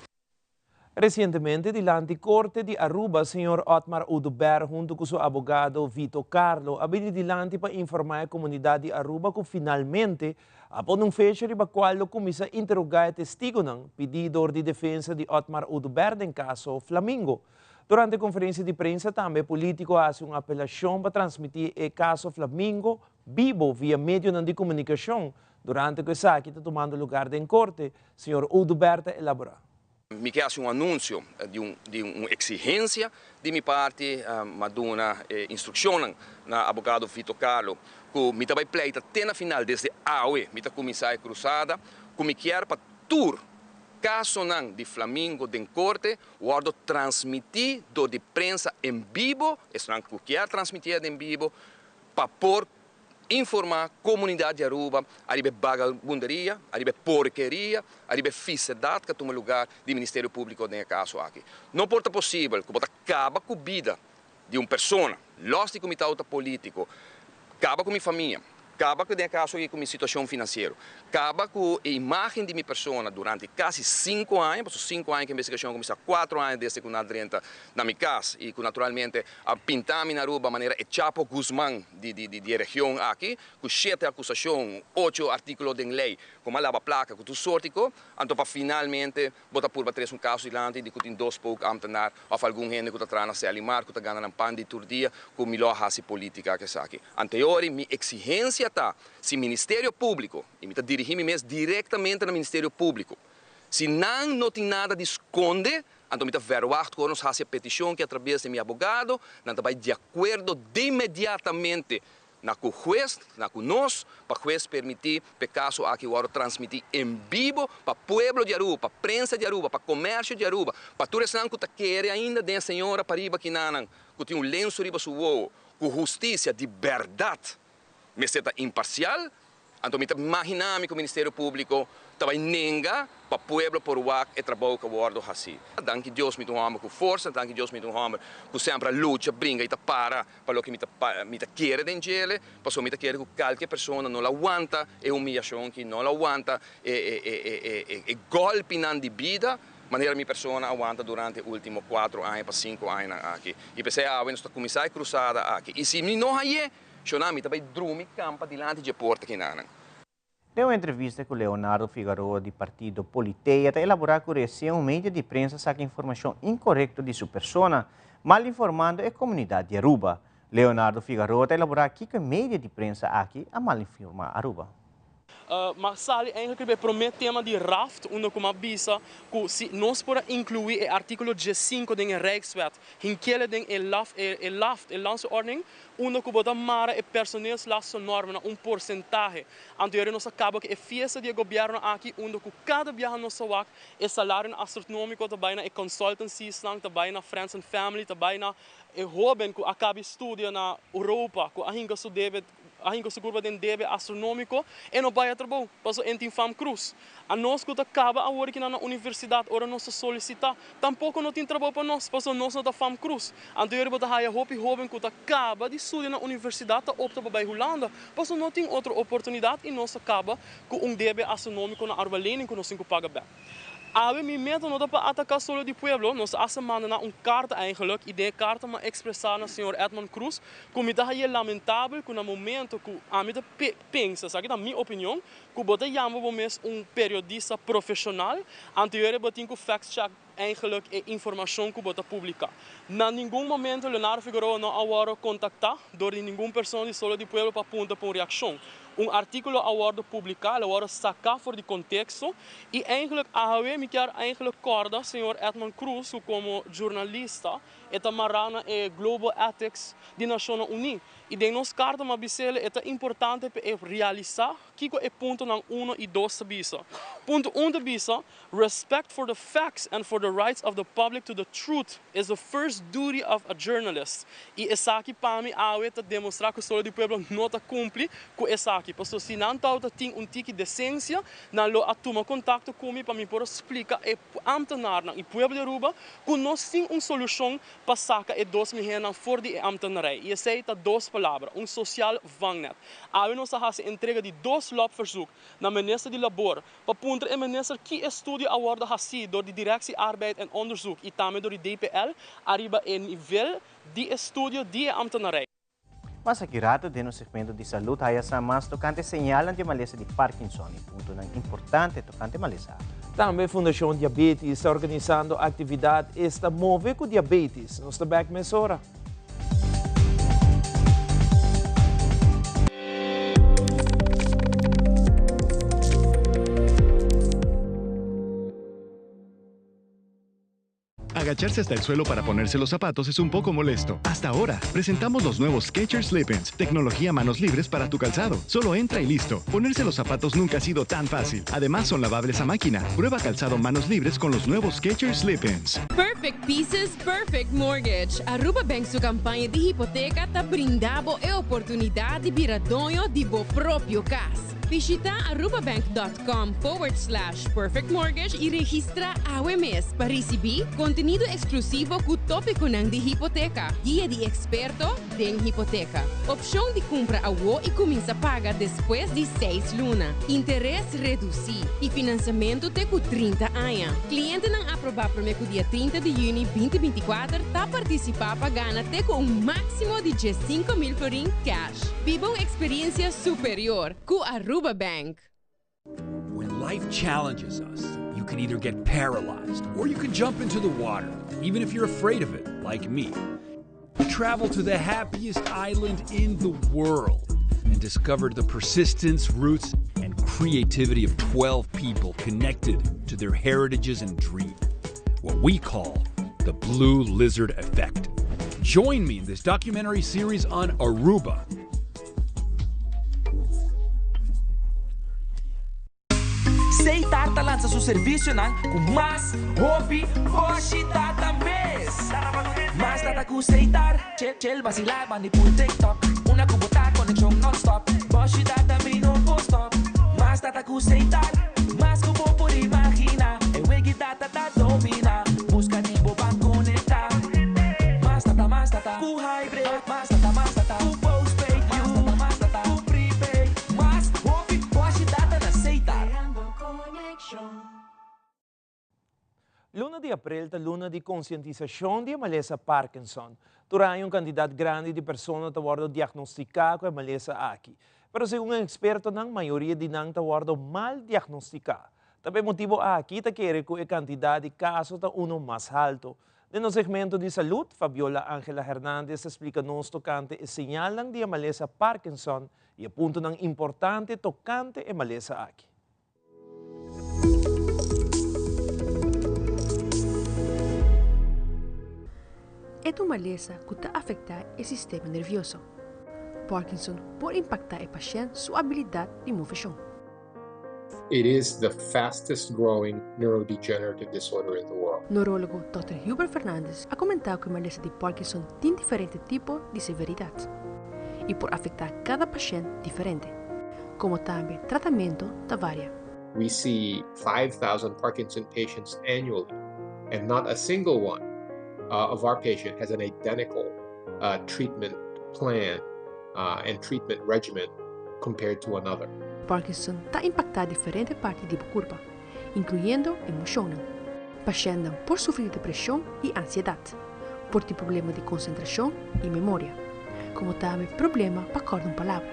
Recientemente dilanti Corte di Aruba señor Otmar Oduber hunto cu su abogado Vito Carlo a bini dilanti pa informa e comunidad di Aruba cu finalmente a pone un fecha riba cual lo cuminsa interoga e testigonan pidi door di defensa di Otmar Oduber den caso Flamingo. Durante e conferencia di prensa tambe e politico a haci un apelacion pa transmiti e caso Flamingo bibo via medionan di comunicacion durante cu esaki ta tumando lugar den Corte, señor Oduber ta elabora. Mi ke hasi un anunsio di un di un eksigensia di mi parti, m'a duna e instrukshonnan na abogado Vito Carlo ku mi ta bai pleita te na final, desde awe mi ta kuminsá e krusada ku mi kier pa tur kasonan di Flamingo den korte wòrdu transmití dor di prensa en bibo, esnan ku kier transmitié den bibo, pa por Informá komunidat di Aruba ariba e bagabunderia, ariba e porkeria, ariba e fisedat ku a tuma lugar di Ministerio Públiko den e kaso aki. No por ta posibel ku bo ta kaba ku bida di un persona, lòs di ku mi tauta polítiko, kaba ku mi famia, kaba ku den e kaso aki ku mi situashon finansiero, kaba ku e imágen di mi persona durante kasi sinku aña, pasobra sinku aña ku e investigashon a kuminsá, kuatro aña desde ku nan a drenta na mi kas i ku naturalmente a pinta mi na Aruba manera e Chapo Guzman di di di e region aki, ku shete akusashon, ocho artíkulo den lei, ku a laba plaka ku tur sorti ko, anto pa finalmente bo ta purba tres un kaso dilanti di ku tin dos pouk ámtenar òf algun hende ku ta traha na Selimar ku ta gana nan pan di tur dia ku mi lo a hasi polítika ku esaki. Anteori mi eksigensia ta si Ministerio Públiko, i mi ta dirigí mi mes direktamente na Ministerio Públiko, si nan no tin nada di skonde, Anto mi ta verwacht ku ora nos hasi e petishon ki atrabes di mi abogado, nan ta bai di akuerdo dimediatamente na ku hues, na ku nos, pa hues permití pa e kaso aki wòrdu transmití en bibo pa pueblo di Aruba, pa prensa di Aruba, pa komersio di Aruba, pa tur esnan ku ta kere ainda den e señora pariba kinanan ku tin un lenso riba su wowo, ku hustisia di bèrdat mester ta imparsial. Anto mi ta imaginá mi ku Ministerio Públiko ta bai nenga pa pueblo por wak e trabou ku a wòrdu hasí. Danki Dios mi ta un hòmber ku forsa, danki Dios mi ta un hòmber ku semper a lucha, bringa i ta para pa loke mi ta mi ta kere den djele, pasobra mi ta kere ku kalke persona no lo wanta e humiyashon aki, no lo wanta e e e e e gòlpinan di bida manera mi persona a wanta durante e último kuatro aña pa sinku añanan aki. I p'esei awe nos ta kuminsá e krusada aki. I si mi no hañ'é, Shona, mi ta bai drumi kampa dilanti dje porta kinanan. Den un entrevista ku Leonardo Figaroa di partido Politeia ta elaborá ku resien un medio di prensa saka informashon inkorekto di su persona, malinformando e komunidat di Aruba. Leonardo Figaroa ta elaborá kiko e medio di prensa aki a malinformá Aruba. Ma sali eigenlijk riba e prome tema di raft unda ku m'a bisa ku si nos por a inkluí e artíkulo diesinko den e Rijkswet, hinkele den e laf e laft e Landsordening, unda ku bo ta mara e personeelslastennormen na un porsentahe. Anto yori nos a kaba ku e fiesta di e gobièrnu aki unda ku kada biaha nos ta wak e salarionan astronómiko ta bai na e consultancies-nan, ta bai na friends and family, ta bai na e hóben ku a kaba e studia na Europa ku a hinka su debe A hinka su kurpa den debe astronómiko, e no bai a trabou, pasobra e tin fam krus. Anos ku ta kaba awor kinan na universidat ora nos ta solisitá, tampoko no tin trabou pa nos, pasobra nos no ta fam krus. Anto yori bo ta haya hopi hóben ku ta kaba di studia na universidat ta opta pa bai Hulanda, pasobra no tin otro oportunidat i nos ta kaba ku un debe astronómiko na Aruba Lening ku nos tin ku paga bèk. Awe mi meta no ta pa ataca Solo di Pueblo, nos a hasta manda nan un carta eigenlijk y den e carta mi a expresa na señor Edmond Croes cu mi ta haye lamentabel cu na momento cu ami ta pensa, esaki ta mi opinion, cu bo ta yama bo mes un periodista profesional, anterior bo tin cu fact check eigenlijk e informacion cu bo ta publica. Na ningun momento Leonardo Figueroa no a wordo contacta door di ningun persona di Solo di Pueblo pa punta pa un reaccion. Un artíkulo a wòrdu publiká, el a wòrdu saká for di konteksto i eigenlijk awe mi kier eigenlijk kòrda señor Edmond Croes ku komo djurnalista E ta mará na e Global Ethics di Nashonnan Uní. I den nos karta m'a bis'el e ta importante pa e realisá kiko e puntonan uno i dos ta bisa. Punto un ta bisa, Respect for the facts and for the rights of the public to the truth is the first duty of a journalist. I esaki pa mi awe ta demostrá ku Solo di Pueblo no ta kumpli ku esaki. Pasobra si nan tabata tin un tiki desensia, nan lo a tuma kontakto ku mi pa mi por a splika e ambtenarnan i pueblo di Aruba ku nos tin un solushon pa saka e dos mihénan for di e ambtenarij. I esei ta dos palabra, un sociaal vangnet. Awe nos a hasi entrega di dos lobverzoek na Minister di Labor pa puntra e Minister ki estudio a wòrdu hasí dor di Directie Arbeid en Onderzoek i tambe dor di DPL ariba e nivel di estudio di e ambtenarij. Mas aki rato den nos segmento di salud haya sa mas tocante señalnan di e malesa di Parkinson y puntonan importante tocante e malesa aki. Tambe Fundacion Diabetes ta organisando actividad esta Move cu Diabetes. Nos ta bek mesora. Agacharse hasta el suelo para ponerse los zapatos es un poco molesto. Hasta ahora, presentamos los nuevos Skechers Slip-ins, tecnología manos libres para tu calzado. Solo entra y listo. Ponerse los zapatos nunca ha sido tan fácil. Además, son lavables a máquina. Prueba calzado manos libres con los nuevos Skechers Slip-ins. Perfect Pieces, Perfect Mortgage. Aruba Bank su campaña di hipoteca ta brinda bo e oportunidad di bira doño di bo propio cas. Bishita arubabank.com forward slash perfectmortgage y registra awe mes pa ricibi contenido exclusivo cu topiconan di hipoteca, guia di experto den hipoteca, opcion di cumpra awo y cuminsa paga despues di seis luna, interes reduci y financiamento te cu 30 aña. Clientenan aproba prome cu dia 30 di juni 2024 ta participa pa gana te cu un maximo di 15,000 florin cash. Biba un experiencia superior cu Aruba Bank. When life challenges us, you can either get paralyzed or you can jump into the water, even if you're afraid of it, like me. Travel to the happiest island in the world and discover the persistence, roots, and creativity of 12 people connected to their heritages and dreams. What we call the Blue Lizard Effect. Join me in this documentary series on Aruba. Setar ta lansa su servicionan cu mas hopi boshi data mes. Mas data cu Setar, chill chill vacila bandi pul TikTok. Una cu bo ta conexion non-stop, boshi data mi no por stop. Mas data cu Setar, mas cu bo por imagina. E wegi data ta domina, busca di bo ban conecta. Mas data, mas data cu hybrid, mas data, mas data cu postpaid, mas data, mas data cu prepaid. Mas hopi boshi data na Setar. Luna di aprel ta luna di konsientisashon di e malesa Parkinson. Tur aña un kantidat grandi di persona ta wòrdu diagnostiká ku e malesa aki. Pero segun e ekspertonan mayoria di nan ta wòrdu mal diagnostiká. Ta pa e motibu aki ta kere ku e kantidat di kaso ta uno mas haltu. Den nos segmento di salud, Fabiola Angela Hernandez ta splika nos tokante e señalnan di e malesa Parkinson i e puntonan importante tokante e malesa aki. E ta un malesa ku ta afektá e sistema nervioso. Parkinson por impaktá e pashènt su abilidat di moveshon. It is the fastest growing neurodegenerative disorder in the world. Neurólogo Dòkter Hubert Fernandez a komentá ku e malesa di Parkinson tin diferente tipo di severidat i por afektá kada pashènt diferente. Komo tambe tratamentu ta varia. We see 5,000 Parkinson patients annually and not a single one of our patient has an identical treatment plan and treatment regimen compared to another. Parkinson ta impaktá diferente parti di bo kurpa, inkluyendo emoshonnan. Pashèntnan por sufri di depreshon i ansiedat, por tin problema di konsentrashon i memoria, komo tambe problema pa kòrda un palabra.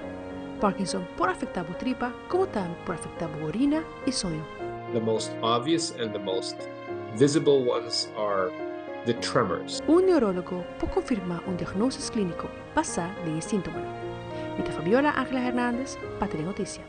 Parkinson por afektá bo tripa komo tambe por afektá bo orina i soño. The most obvious and the most visible ones are the tremors. Un neurólogo por konfirmá un diagnósis klíniko basá den e síntomanan. Mi ta Fabiola Angela Hernandez pa Telenoticia.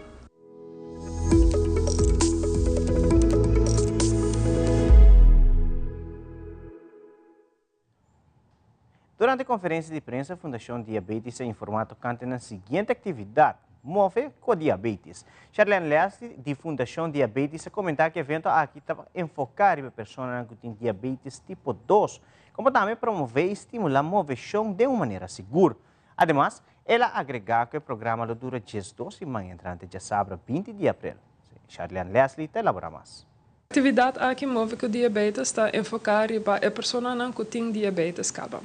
Durante konferensia di prensa Fundashon Diabetes a informá tokante nan siguiente aktividat, Move ku Diabetes. Charlene Leslie di Fundashon Diabetes a komentá ku e evento aki ta enfoká riba personanan ku tin diabetes tipo dos, komo tambe promové i stimulá moveshon den un manera sigur. Ademas, el a agregá ku e programa lo dura diesdos siman entrante djasabra binti di aprel. Charlene Leslie ta elaborá mas. Actividad aki Move cu Diabetes ta enfoca riba e personanan cu tin diabetes caba.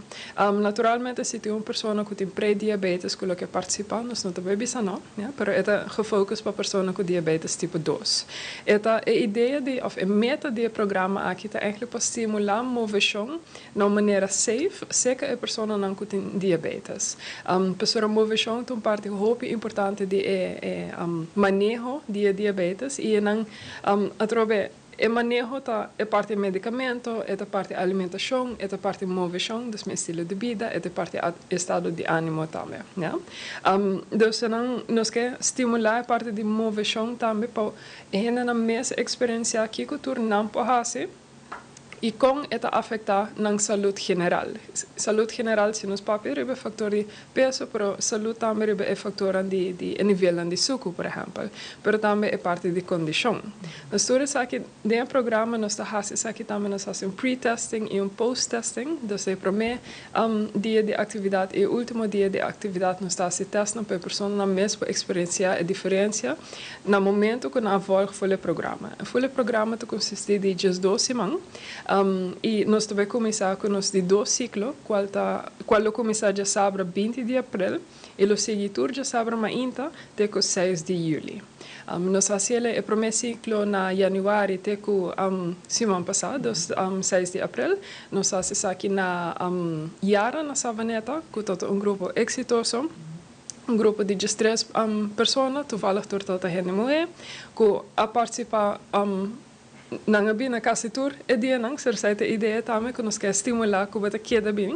Naturalmente si tin un persona cu tin pre-diabetes cu lo ke participa nos no ta bay bisa no, ya, pero e ta gefocus pa persona cu diabetes tipo dos. E ta e idea di of e meta di e programa aki ta eigenlijk pa stimula movecion na un manera safe seca e personanan cu tin diabetes. Pasobra movecion ta un parti hopi importante di e maneho di e diabetes y e nan Atrobe, e maneho ta e parti medicamento, e ta parti alimentacion, e ta parti movecion, dus mi estilo di bida, e ta parti estado di animo tambe, ya. Dus nan nos ke stimula e parti di movecion tambe pa e hendenan mes experiencia kico tur nan por haci. I kon e ta afektá nan salud general. Salud general si nos papia riba e faktor di peso, pero salud tambe riba e faktornan di di e nivelnan di suku por ehèmpel, pero tambe e parti di kondishon. Nos tur esaki den e programa nos ta hasi esaki tambe nos hasi un pre-testing i un post-testing, dus e promé dia di aktividat i e último dia di aktividat nos ta hasi tèstnan pa e personanan mes por eksperensiá e diferensia Na momento ku nan a volg ful e programa. E ful e programa ta konsistí di diesdos siman i nos ta bai kuminsá ku nos di dos siklo kual ta kual lo kuminsá djasabra binti di aprel i lo sigui tur djasabra mainta te ku seis di yüli. Nos a hasi e promé siklo na yanüari te ku siman pasá, dus seis di aprel. Nos a hasi esaki na Yara na Savaneta ku ta un grupo eksitoso. Un grupo di diestres persona, toevallig tur tabata hende muhé, ku a partisipá. Nan a bini kasi tur e dianan, ser esei ta e idea tambe ku nos ke stimulá ku bo ta keda bini.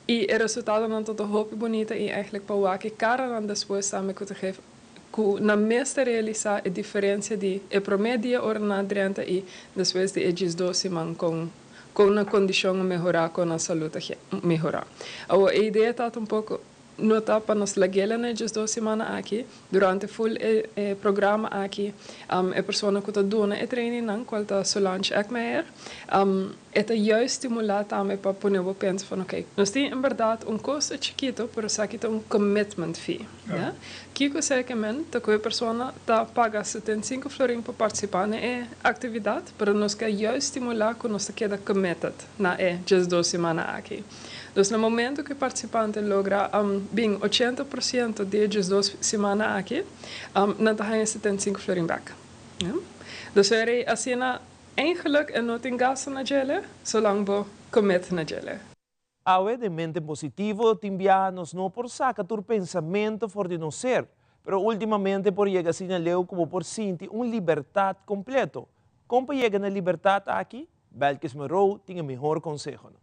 I e resultadonan tabata hopi bunita i eigentlik pa wak e karanan despues tambe ku ta geef ku nan mes ta realisá e diferensia di e promé dia ora nan a drenta i despues di e diesdos siman kon Kon nan kondishon a mehorá, kon nan salud a mehorá. Awor, e idea ta tampoko no ta pa nos lag'el na e diesdos simana aki. Durante ful e e programa aki, e persona ku ta duna e trainingnan, kual ta Solange Eckmeijer, e ta juist stimulá tambe pa pone bo pensa van oké, nos tin en bèrdat un kosto chikito, pero esaki ta un commitment fee. Ya. Kiko esei ke men ta ku e persona ta paga 75 florin pa partisipá na e aktividat, pero nos ke juist stimulá ku nos ta keda committed na e 12 simana aki. Dus na momento ku e partisipante logra bin 80% di e 12 simana aki, nan ta haña 75 florin bèk. Ya. Dus wèr asina eigenlijk e no tin gasto na djele, solang bo commit na djele. Awe den mente positivo tin biaha nos no por saca tur pensamento for di nos ser, pero ultimamente por yega asina leu cu bo por sinti un libertad completo. Con pa yega na libertad aki? Belkis Moreau tin e mihor consehonan.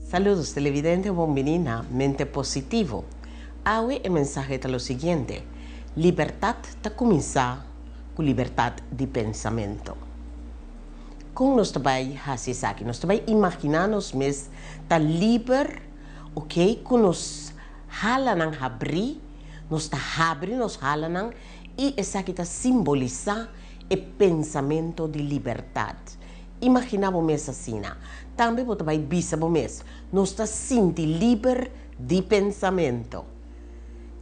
Saludos televidente bon bini na Mente Positivo. Awe e mensahe ta lo siguiente, Libertad ta cuminsa cu libertad di pensamento. Con nos ta bay haci esaki? Nos ta bay imagina nos mes ta liber, ok, cu nos halanan habri, nos ta habri nos halanan I esaki ta simbolisá e pensamento di libertat. Imaginá bo mes asina. Tambe bo ta bai bisa bo mes, Nos ta sinti liber di pensamento.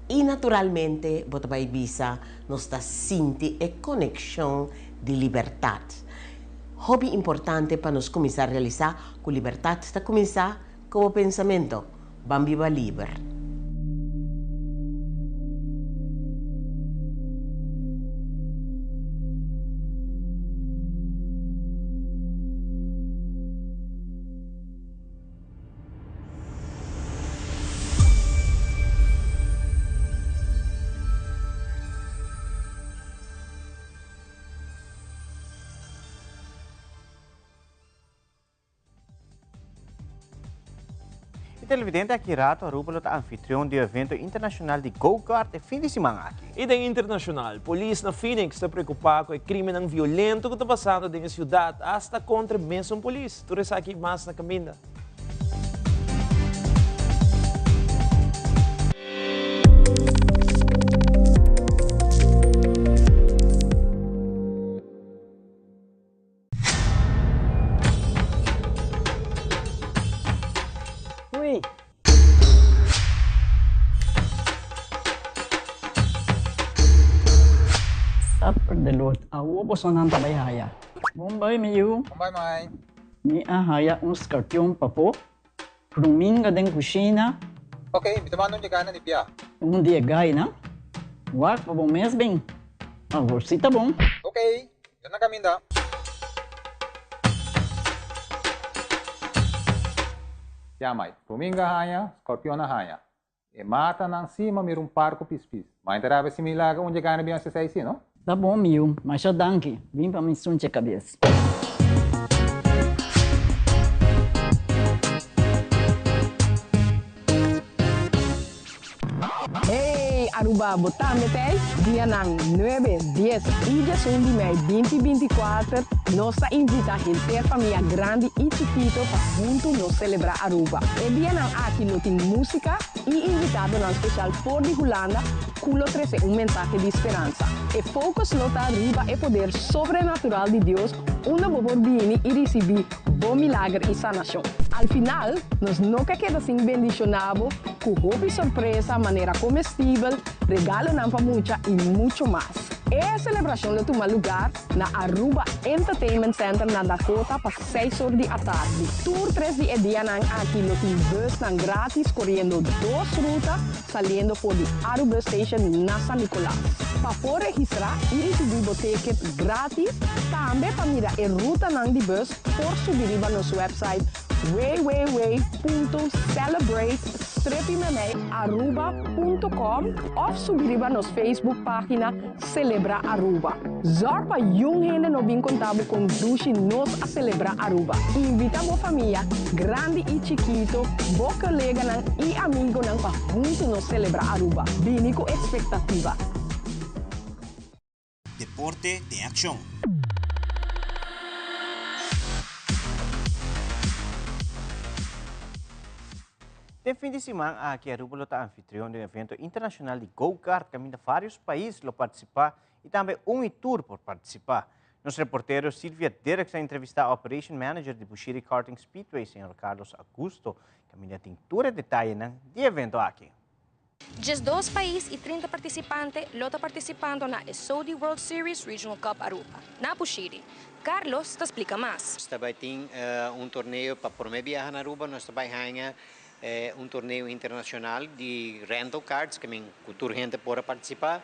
I naturalmente bo ta bai bisa, Nos ta sinti e konekshon di libertat. Hopi importante pa nos kuminsá realisá ku libertat ta kuminsá ku bo pensamento. Ban biba liber. E televidente aki rato Aruba lo ta anfitrion di e evento internacional di go-kart e fin di siman aki. Y den internacional, polis na Phoenix ta preocupa cu e crimennan violento cu ta pasando den e ciudad, hasta contra e mesun polis. Tur esaki y mas na caminda. Ui. Supper de lot. Awo bosonan ta bai haya. Bon bai mi yu. Bon bai mai. Mi a haya un skarpion papo. Pruminga den kushina. Ok, mi ta manda un yegana di bia. Un di e gainan. Wak pa bo mes bin. Awor si ta bon. Ok, mi ta na kaminda. Ya mai, pruminga haña, skorpion a haña. E matanan si ma mira un par ku pispis. Ma e ta rabia si mi laga un yegana bin hasi esei si, no? Ta bon mi yu, masha danki. Bin pa mi sunche kabes. Hey Aruba bo tambe t'ey? Dianan nuebe, dies y diesun di mei binti binti kuater nos ta invita henter famia grandi y chikito pa hunto nos celebra Aruba. E dianan aki lo tin musica y invitadonan special for di Hulanda cu lo trece un mensahe di speransa. E focus lo ta riba e poder sobrenatural di Dios unda bo por bini y ricibi bo milager y sanacion. Al final, nos no ke keda sin bendiciona bo cu hopi sorpresa manera comestibel, regalonan pa mucha y mucho mas. E celebracion lo tuma lugar na Aruba Entertainment Center na Dakota pa seis or di atardi. Tur tres di e dianan aki lo tin busnan gratis coriendo dos ruta saliendo for di Arubus Station na San Nicolas. Pa por registra y ricibi bo ticket gratis, tambe pa mira e rutanan di bus por subi riba nos website www.celebrate-aruba.com of subi riba nos Facebook pagina Celebra Aruba. Zorg pa yun hende no bin conta bo con dushi nos a celebra Aruba. Invita bo famia, grandi y chikito, bo coleganan y amigonan pa hunto nos celebra Aruba. Bini cu expectativa. Deporte den accion. Den fin di siman aki Aruba lo ta anfitrion di un evento internacional di go-kart caminda varios pais lo participa y tambe un y tur por participa. Nos reportero Silvia Dirks a entrevista Operation Manager di Bushiri Karting Speedway, señor Carlos Augusto, caminda tin tur e detayenan di e evento aki. 12 pais y 30 participante lo ta participando na e Saudi World Series Regional Cup Aruba, na Bushiri. Carlos ta splica mas. Nos ta bay tin un torneo pa prome biaha na Aruba, nos ta bay haña un torneo internacional di rental karts, ke men ku tur hende por a participa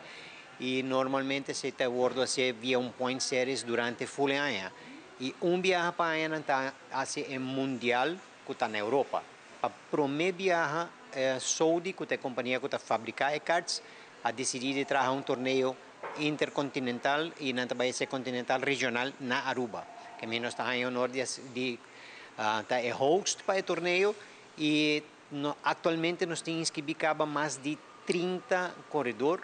y normalmente esey ta wordo haci via un point series durante full e aña. Y un biaha pa aña nan ta haci e mundial ku ta na Europa. Pa prome biaha Saudi ku ta e kompania ku ta fabriká e karts a disidí di traha un torneo interkontinental i nan ta bai hasi e kontinental regional na Aruba. Ke mi nos ta haña honor di di ta e host pa e torneo i aktualmente nos tin inskribí kaba mas di 30 koredor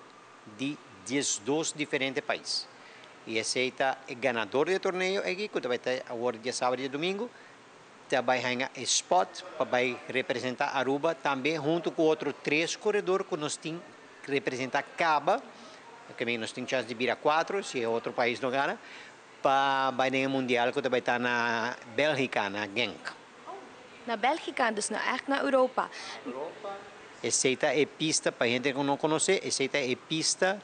di 12 diferente pais. I esei ta e ganador di e torneo aki ku ta bai ta awor diasabra i diadomingo ta bai haña e spot pa bai representa Aruba tambe hunto cu otro tres coredor cu nos tin representa caba, ke nos tin chance di bira cuatro si e otro pais no gana, pa bai den e mundial cu ta bai ta na Belgica, na Genk. Na Belgica, dus no echt na Europa. Esey ta e pista, pa hende cu no conoce, esey ta e pista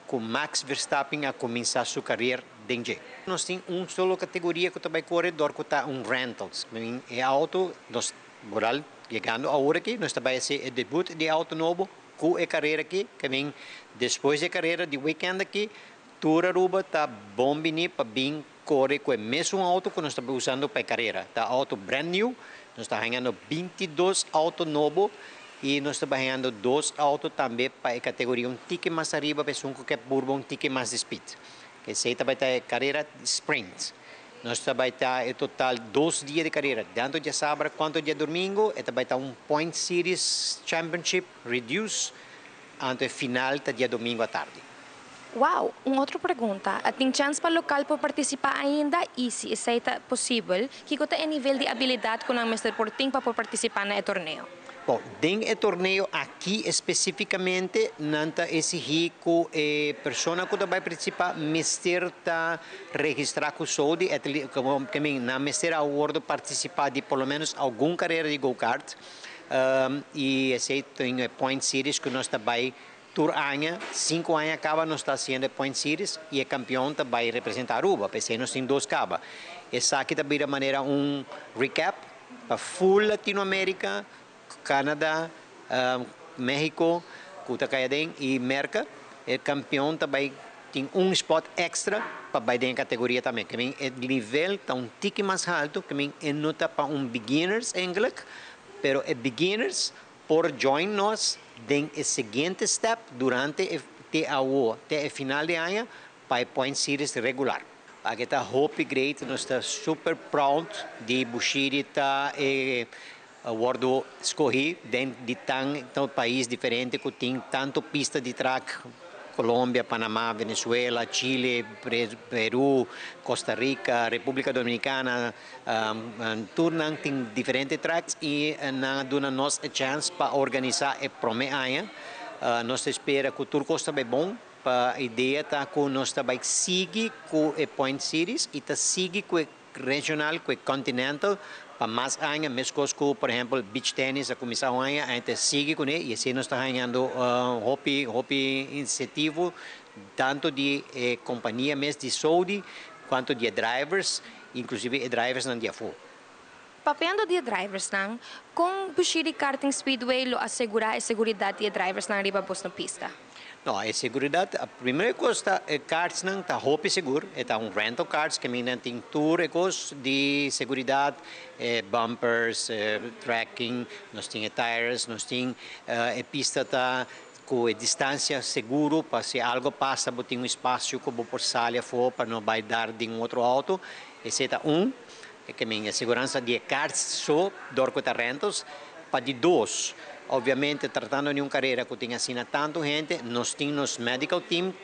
ku Max Verstappen a kuminsá su karier den dje. Nos tin un solo kategoria ku ta bai kore dor ku ta un rentals. E outo nos boral yegando awor aki nos ta bai hasi e debut di e outo nobo ku e karera aki. Ke men despues di e karera di weekend aki tur Aruba ta bon bini pa bin kore ku e mesun outo ku nos ta bai usando pa e karera. Ta outo brand new. Nos ta hañando 22 outo nobo i nos ta bai hañando dos outo tambe pa e kategoria un tiki mas ariba pa esun ku ke purba un tiki mas di speed. Esei ta bai ta e karera di sprint. Nos ta bay ta e total 2 dia di carera, tanto diasabra cuanto diadomingo, e ta bay ta un Point Series Championship Reduce, anto e final ta diadomingo atardi. Wow, un otro pregunta. Tin chance pa local pa participa ainda y si esey ta posibel, kico ta e nivel di habilidad cu nan mester por tin pa participa na e torneo? Bon, den e torneo aki specificamente, nan ta exigi cu e persona cu bay participa mester ta registra cu SODI, kiermen nan mester a wordo participa di por lo menos algun carera di go-kart, y esey tin Point Series cu nos ta bay tur aña, 5 aña caba nos ta haciendo Point Series y e campeon ta bay representa Aruba, p'esey nos tin dos caba. Esaki tambe ta manera un recap pa full Latinoamérica, Canada, Mexico, cu ta cay aden y Merca. E campeon tambe tin un spot extra pa bay den categoria tambe. Kiermen e nivel ta un tiki mas halto, kiermen no ta pa un beginners eigenlijk, pero e beginners por join nos den e siguiente step durante e TAO, te final di aña, pa Point Series regular. Aki ta hopi great, nos ta super proud di Bushiri ta e wordo scogi den di tanto pais diferente cu tin tanto pista di track: Colombia, Panama, Venezuela, Chile, Peru, Costa Rica, Republica Dominicana, tur nan tin diferente tracks y nan a duna nos e chance pa organisa e prome aña. Nos ta spera cu tur cos ta bon, pa idea ta cu nos ta bay sigui cu e Point Series y ta sigui cu e regional, cu e continental, pa mas aña, mescos cu, por ehempel, beach tennis a cuminsa aña, nos ta sigui cu ne, y asina nos ta ganando hopi, hopi incentivo, tanto di compania mes di SODI, cuanto di drivers, inclusive e drivers nan di afo. Papiando di drivers nan, con Bushiri Karting Speedway lo asegura e seguridad di drivers nan riba boso pista? No, e seguridad, e prome cos ta, e karts nan ta hopi sigur, ta un rental karts kiermen nan tin tur cos di seguridad, bumpers, tracking, nos tin tires, nos tin e pista ta cu distancia sigur pa si algo pasa, bo tin un espacio cu bo por sali afo pa no bay dal den otro auto. Esey ta un, kiermen seguransa di karts so, dor cu ta rentals. Pa di dos, obviamente, tratando di un carera cu tin asina tanto hende, nos tin medical team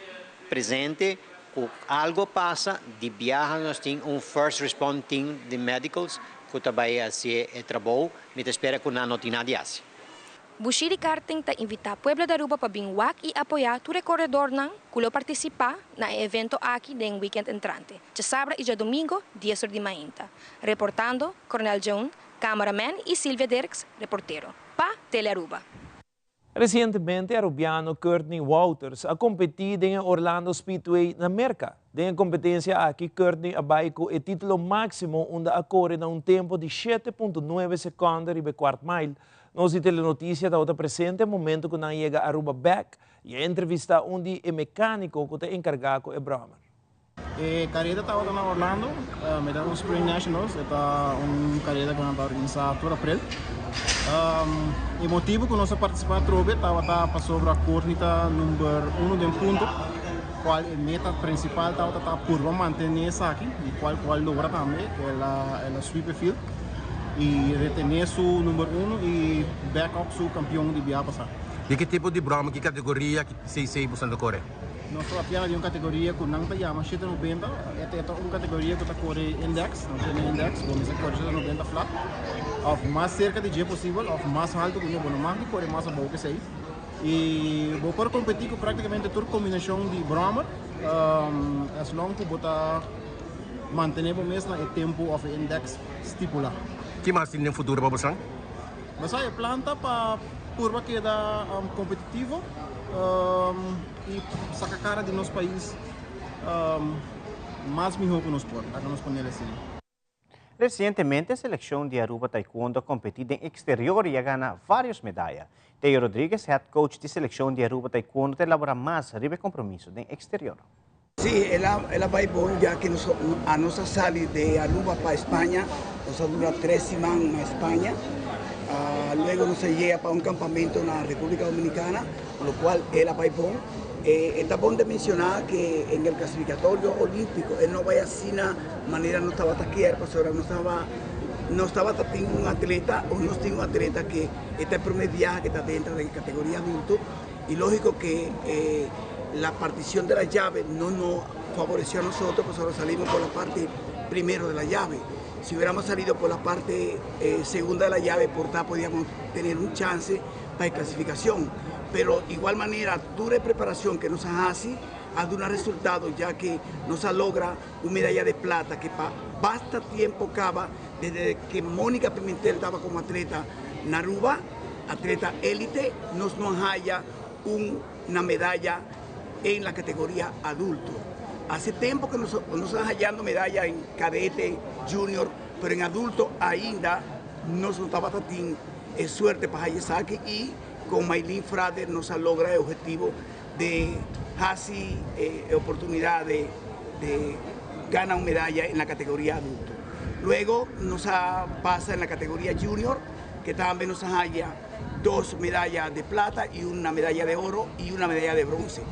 presente, cu algo pasa, di biaha nos tin un first response team di medicals cu ta bay haci e trabou, mi ta spera cu no tin nada di haci. Bushiri Karting ta invita pueblo di Aruba pa bin wak y apoya tur coredornan cu lo participa na e evento aki den weekend entrante. Diasabra y diadomingo, 10 or di mainta. Reportando, Cornel Jones, cameraman y Silvia Dirks, reportero. Pa Telearuba. Recientemente, Arubiano Courtney Walters a competi den Orlando Speedway na Merca. Den e competencia aki, Courtney a bay cu e titulo maximo, unda a core na un tempo di 7.9 seconde riba kwart mile. Nos di Telenoticia tabata presente momento cu nan a yega Aruba back y a entrevista un di e mecanico cu ta encarga cu e brommer. E carera tabata na Orlando, ta un Spring Nationals, ta un carera cu nan ta organisa tur april. E motibo cu nos a participa trobe tabata pasobra Courtney ta number 1 den punto, cual e meta principal tabata ta purba mantene esaki, y cual logra tambe, el a sweep e field y retene su number 1 y backup su campeon di biaha pasa. Di ki tipo di brommer, ki categoria, ki CC bo ta core? Nos ta papiando di un categoria cu nan ta yama 790, ta un categoria cu ta core index, no tin index, bo mester core 790 flat, of mas cerca di dje posibel, of mas halto cu bo no mag di core mas abou cu esey. Y bo por competi cu practicamente tur combinacion di brommer, as long cu bo ta mantene bo mes na e tempo of index stipula. Kico mas tin den futuro pa bo? Mas e plan ta pa purba keda competitivo y saca cara di nos pais mas miho cu nos por, laga nos pone asina. Recientemente, e seleccion di Aruba Taekwondo a competi den exterior y a gana varios medaya. Teo Rodriguez, head coach di seleccion di Aruba Taekwondo, ta elabora mas riba e compromiso den exterior. Si, el a bay bon, ya cu nos, nos a sali di Aruba pa Spaña, nos a dura 3 siman na Spaña. Luego nos a yega pa un campamento na Republica Dominicana, lo cual el a bay bon. Eh, ta bon di menciona cu den e clasificatorio olimpico e no a bay asina manera nos tabata kier, pasobra nos tabata tin un atleta o nos tin un atleta cu ta e prome biaha cu ta den e categoria adulto y logico cu eh, la particion di la llave no nos favoreció a nosotros, pues ahora salimos por la parte primero de la llave. Si hubiéramos salido por la parte eh, segunda de la llave, por tal podíamos tener un chance para clasificación. Pero igual manera, dura preparación que nos hace, ha dado un resultado ya que nos logra una medalla de plata que pa basta tempo caba desde que Mónica Pimentel estaba como atleta na Aruba, atleta élite, nos no haya una medalla en la categoría adulto. Hace tiempo que nos, nos están hallando medalla en cadete, junior, pero en adulto ainda no estaba tan es suerte pa esaki y con Maylin Frader nos logra el objetivo de casi eh, oportunidad de ganar una medalla en la categoría adulto. Luego nos pasa en la categoría junior, que también nos halla dos medallas de plata y una medalla de oro y una medalla de bronce.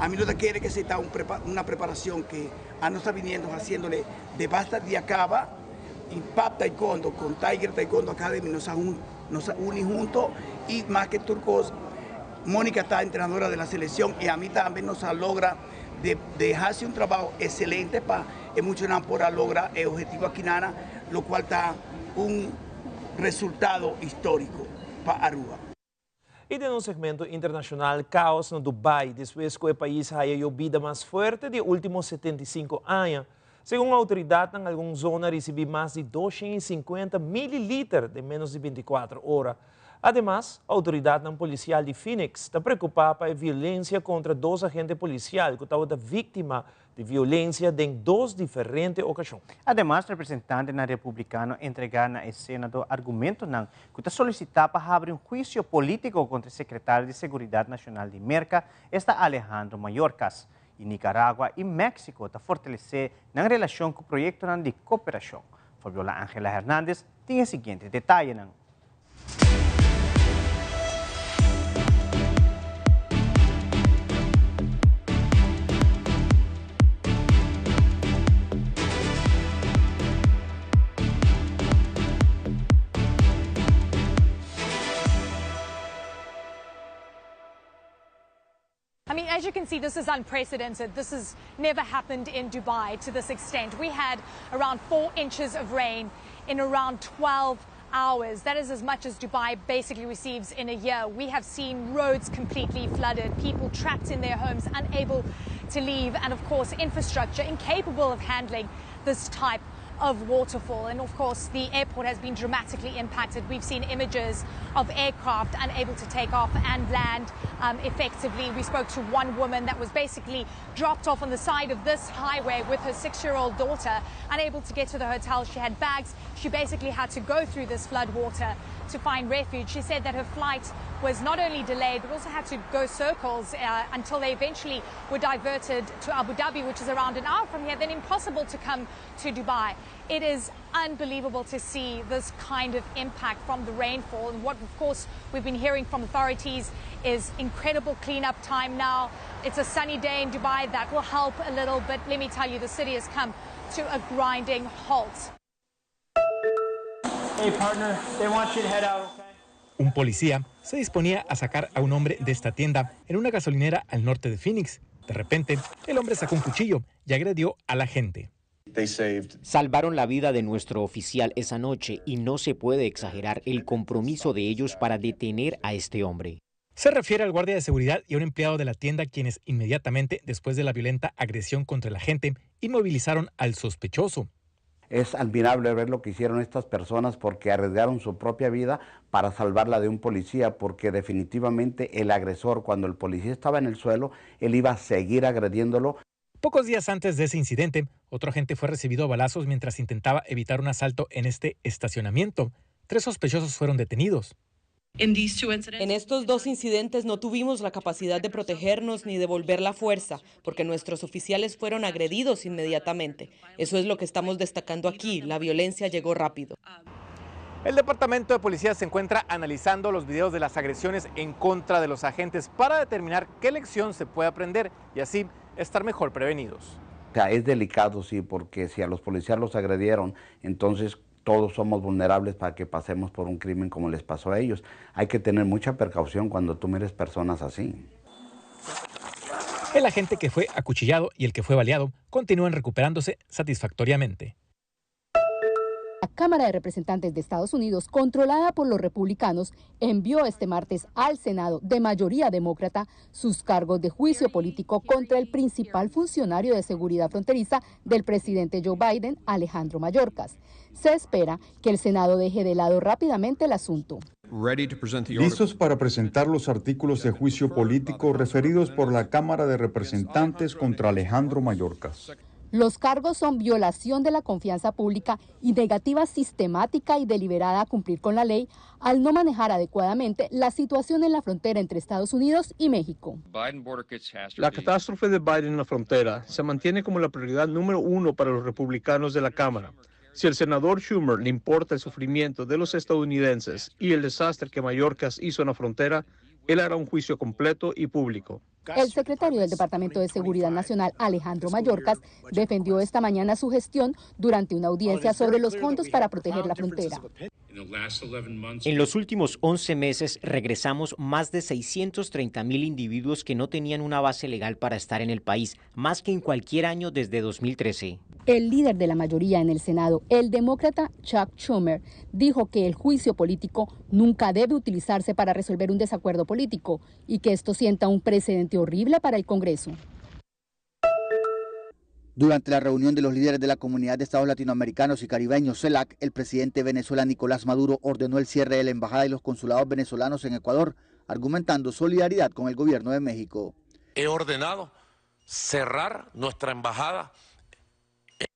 A mí lo que quiere que se está un una preparación que a no está viniendo haciéndole de basta de acaba y PAP Taekwondo con Tiger Taekwondo Academy nos une juntos y más que turcos, Mónica está entrenadora de la selección y a mí también nos logra de, de hacer un trabajo excelente para mucho por logra el objetivo akinan, lo cual está un resultado histórico pa Aruba. Y den un segmento internacional, caos na Dubai, despues cu e pais a haya yobida mas fuerte di ultimo 75 aña. Segun autoridad, den algun zona a ricibi mas di 250 mililiter den menos di 24 ora. Ademas, autoridad policial di Phoenix ta preocupa pa e violencia contra dos agente policial cu tabata victima di violencia den dos diferente ocasion. Ademas, representante republicano a entrega na Senado argumento nan cu ta solicita pa habri un huicio politico contra e secretario di Seguridad Nacional di Merca, esta Alejandro Mayorkas. Y Nicaragua y Mexico ta fortalece nan relacion cu proyecto di cooperacion. Fabiola Angela Hernández tin e siguiente detaye. I mean, as you can see, this is unprecedented. This has never happened in Dubai to this extent. We had around 4 inches of rain in around 12 hours. That is as much as Dubai basically receives in a year. We have seen roads completely flooded, people trapped in their homes, unable to leave, and of course, infrastructure incapable of handling this type of waterfall. And of course, the airport has been dramatically impacted. We've seen images of aircraft unable to take off and land effectively. We spoke to one woman that was basically dropped off on the side of this highway with her 6 year old daughter, unable to get to the hotel. She had bags. She basically had to go through this flood water to find refuge. She said that her flight was not only delayed, but also had to go circles until they eventually were diverted to Abu Dhabi, which is around an hour from here, then impossible to come to Dubai. It is unbelievable to see this kind of impact from the rainfall. And what, of course, we've been hearing from authorities is incredible cleanup time now. It's a sunny day in Dubai. That will help a little. But let me tell you, the city has come to a grinding halt. Hey, partner, they want you to head out, okay? Un policía se disponía a sacar a un hombre de esta tienda en una gasolinera al norte de Phoenix. De repente, el hombre sacó un cuchillo y agredió a la gente. Salvaron la vida de nuestro oficial esa noche y no se puede exagerar el compromiso de ellos para detener a este hombre. Se refiere al guardia de seguridad y a un empleado de la tienda, quienes inmediatamente después de la violenta agresión contra el agente inmovilizaron al sospechoso. Es admirable ver lo que hicieron estas personas, porque arriesgaron su propia vida para salvarla de un policía, porque definitivamente el agresor, cuando el policía estaba en el suelo, él iba a seguir agrediéndolo. Pocos días antes de ese incidente, otro agente fue recibido a balazos mientras intentaba evitar un asalto en este estacionamiento. Tres sospechosos fueron detenidos. En estos dos incidentes no tuvimos la capacidad de protegernos ni devolver la fuerza, porque nuestros oficiales fueron agredidos inmediatamente. Eso es lo que estamos destacando aquí. La violencia llegó rápido. El Departamento de Policía se encuentra analizando los videos de las agresiones en contra de los agentes para determinar qué lección se puede aprender y así estar mejor prevenidos. O sea, es delicado, sí, porque si a los policías los agredieron, entonces todos somos vulnerables para que pasemos por un crimen como les pasó a ellos. Hay que tener mucha precaución cuando tú mires personas así. El agente que fue acuchillado y el que fue baleado continúan recuperándose satisfactoriamente. La Cámara de Representantes de Estados Unidos, controlada por los republicanos, envió este martes al Senado de mayoría demócrata sus cargos de juicio político contra el principal funcionario de seguridad fronteriza del presidente Joe Biden, Alejandro Mayorkas. Se espera que el Senado deje de lado rápidamente el asunto. Listos para presentar los artículos de juicio político referidos por la Cámara de Representantes contra Alejandro Mayorkas. Los cargos son violación de la confianza pública y negativa sistemática y deliberada a cumplir con la ley al no manejar adecuadamente la situación en la frontera entre Estados Unidos y México. La catástrofe de Biden en la frontera se mantiene como la prioridad número uno para los republicanos de la Cámara. Si al senador Schumer le importa el sufrimiento de los estadounidenses y el desastre que Mayorkas hizo en la frontera, él hará un juicio completo y público. El secretario del Departamento de Seguridad Nacional, Alejandro Mayorkas, defendió esta mañana su gestión durante una audiencia sobre los fondos para proteger la frontera. En los últimos 11 meses regresamos más de 630 mil individuos que no tenían una base legal para estar en el país, más que en cualquier año desde 2013. El líder de la mayoría en el Senado, el demócrata Chuck Schumer, dijo que el juicio político nunca debe utilizarse para resolver un desacuerdo político y que esto sienta un precedente horrible para el Congreso. Durante la reunión de los líderes de la Comunidad de Estados Latinoamericanos y Caribeños, CELAC, el presidente de Venezuela, Nicolás Maduro, ordenó el cierre de la embajada y los consulados venezolanos en Ecuador, argumentando solidaridad con el gobierno de México. He ordenado cerrar nuestra embajada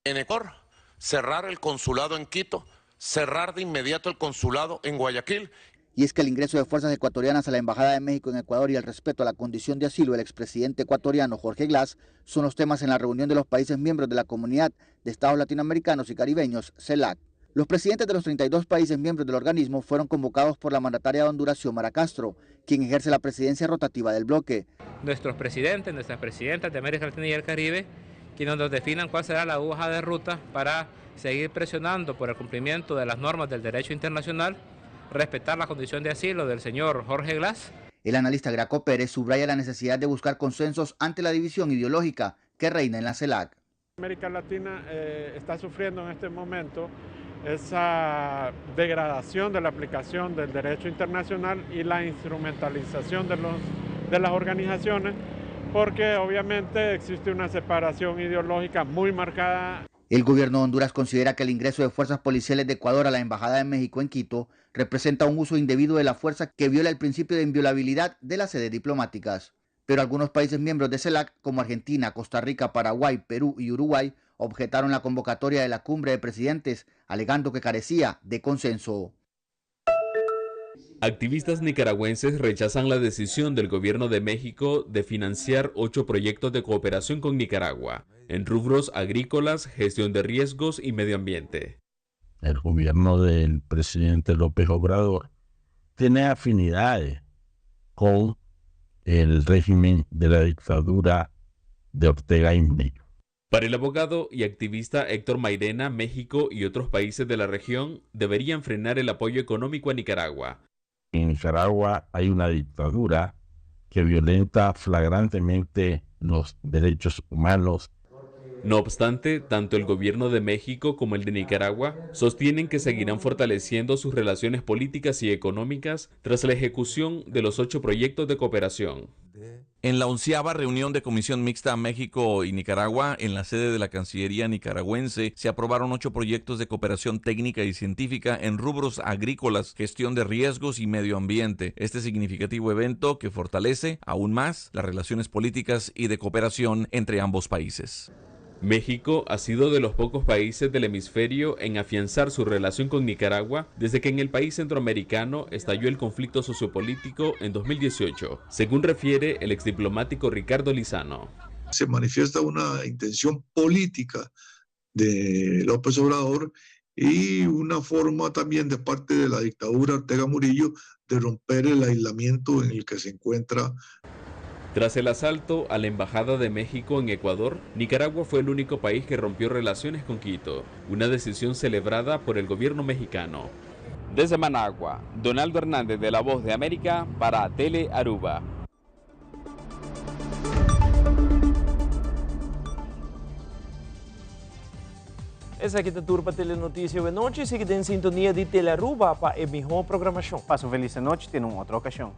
en Ecuador, cerrar el consulado en Quito, cerrar de inmediato el consulado en Guayaquil. Y es que el ingreso de fuerzas ecuatorianas a la Embajada de México en Ecuador y el respeto a la condición de asilo del expresidente ecuatoriano Jorge Glas son los temas en la reunión de los países miembros de la Comunidad de Estados Latinoamericanos y Caribeños, CELAC. Los presidentes de los 32 países miembros del organismo fueron convocados por la mandataria de Honduras, Xiomara Castro, quien ejerce la presidencia rotativa del bloque. Nuestros presidentes, nuestras presidentas de América Latina y el Caribe, quienes nos definan cuál será la hoja de ruta para seguir presionando por el cumplimiento de las normas del derecho internacional, respetar la condición de asilo del señor Jorge Glas. El analista Graco Pérez subraya la necesidad de buscar consensos ante la división ideológica que reina en la CELAC. América Latina está sufriendo en este momento esa degradación de la aplicación del derecho internacional y la instrumentalización de las organizaciones, porque obviamente existe una separación ideológica muy marcada. El gobierno de Honduras considera que el ingreso de fuerzas policiales de Ecuador a la Embajada de México en Quito representa un uso indebido de la fuerza que viola el principio de inviolabilidad de las sedes diplomáticas. Pero algunos países miembros de CELAC, como Argentina, Costa Rica, Paraguay, Perú y Uruguay, objetaron la convocatoria de la cumbre de presidentes, alegando que carecía de consenso. Activistas nicaragüenses rechazan la decisión del gobierno de México de financiar 8 proyectos de cooperación con Nicaragua, en rubros agrícolas, gestión de riesgos y medio ambiente. El gobierno del presidente López Obrador tiene afinidades con el régimen de la dictadura de Ortega y Murillo. Para el abogado y activista Héctor Mairena, México y otros países de la región deberían frenar el apoyo económico a Nicaragua. En Nicaragua hay una dictadura que violenta flagrantemente los derechos humanos. No obstante, tanto el gobierno de México como el de Nicaragua sostienen que seguirán fortaleciendo sus relaciones políticas y económicas tras la ejecución de los 8 proyectos de cooperación. En la 11ª reunión de Comisión Mixta México y Nicaragua, en la sede de la Cancillería nicaragüense, se aprobaron 8 proyectos de cooperación técnica y científica en rubros agrícolas, gestión de riesgos y medio ambiente. Este significativo evento que fortalece aún más las relaciones políticas y de cooperación entre ambos países. México ha sido de los pocos países del hemisferio en afianzar su relación con Nicaragua desde que en el país centroamericano estalló el conflicto sociopolítico en 2018, según refiere el exdiplomático Ricardo Lizano. Se manifiesta una intención política de López Obrador Y una forma también de parte de la dictadura Ortega Murillo de romper el aislamiento en el que se encuentra. Tras el asalto a la Embajada de México en Ecuador, Nicaragua fue el único país que rompió relaciones con Quito, una decisión celebrada por el gobierno mexicano. Desde Managua, Donaldo Hernández de La Voz de América para Tele Aruba. Esaki ta tur pa Telenoticia awe nochi. Sigui den sintonia di Telearuba pa e miho programacion. Pasa un feliz anochi te na un otro ocasion.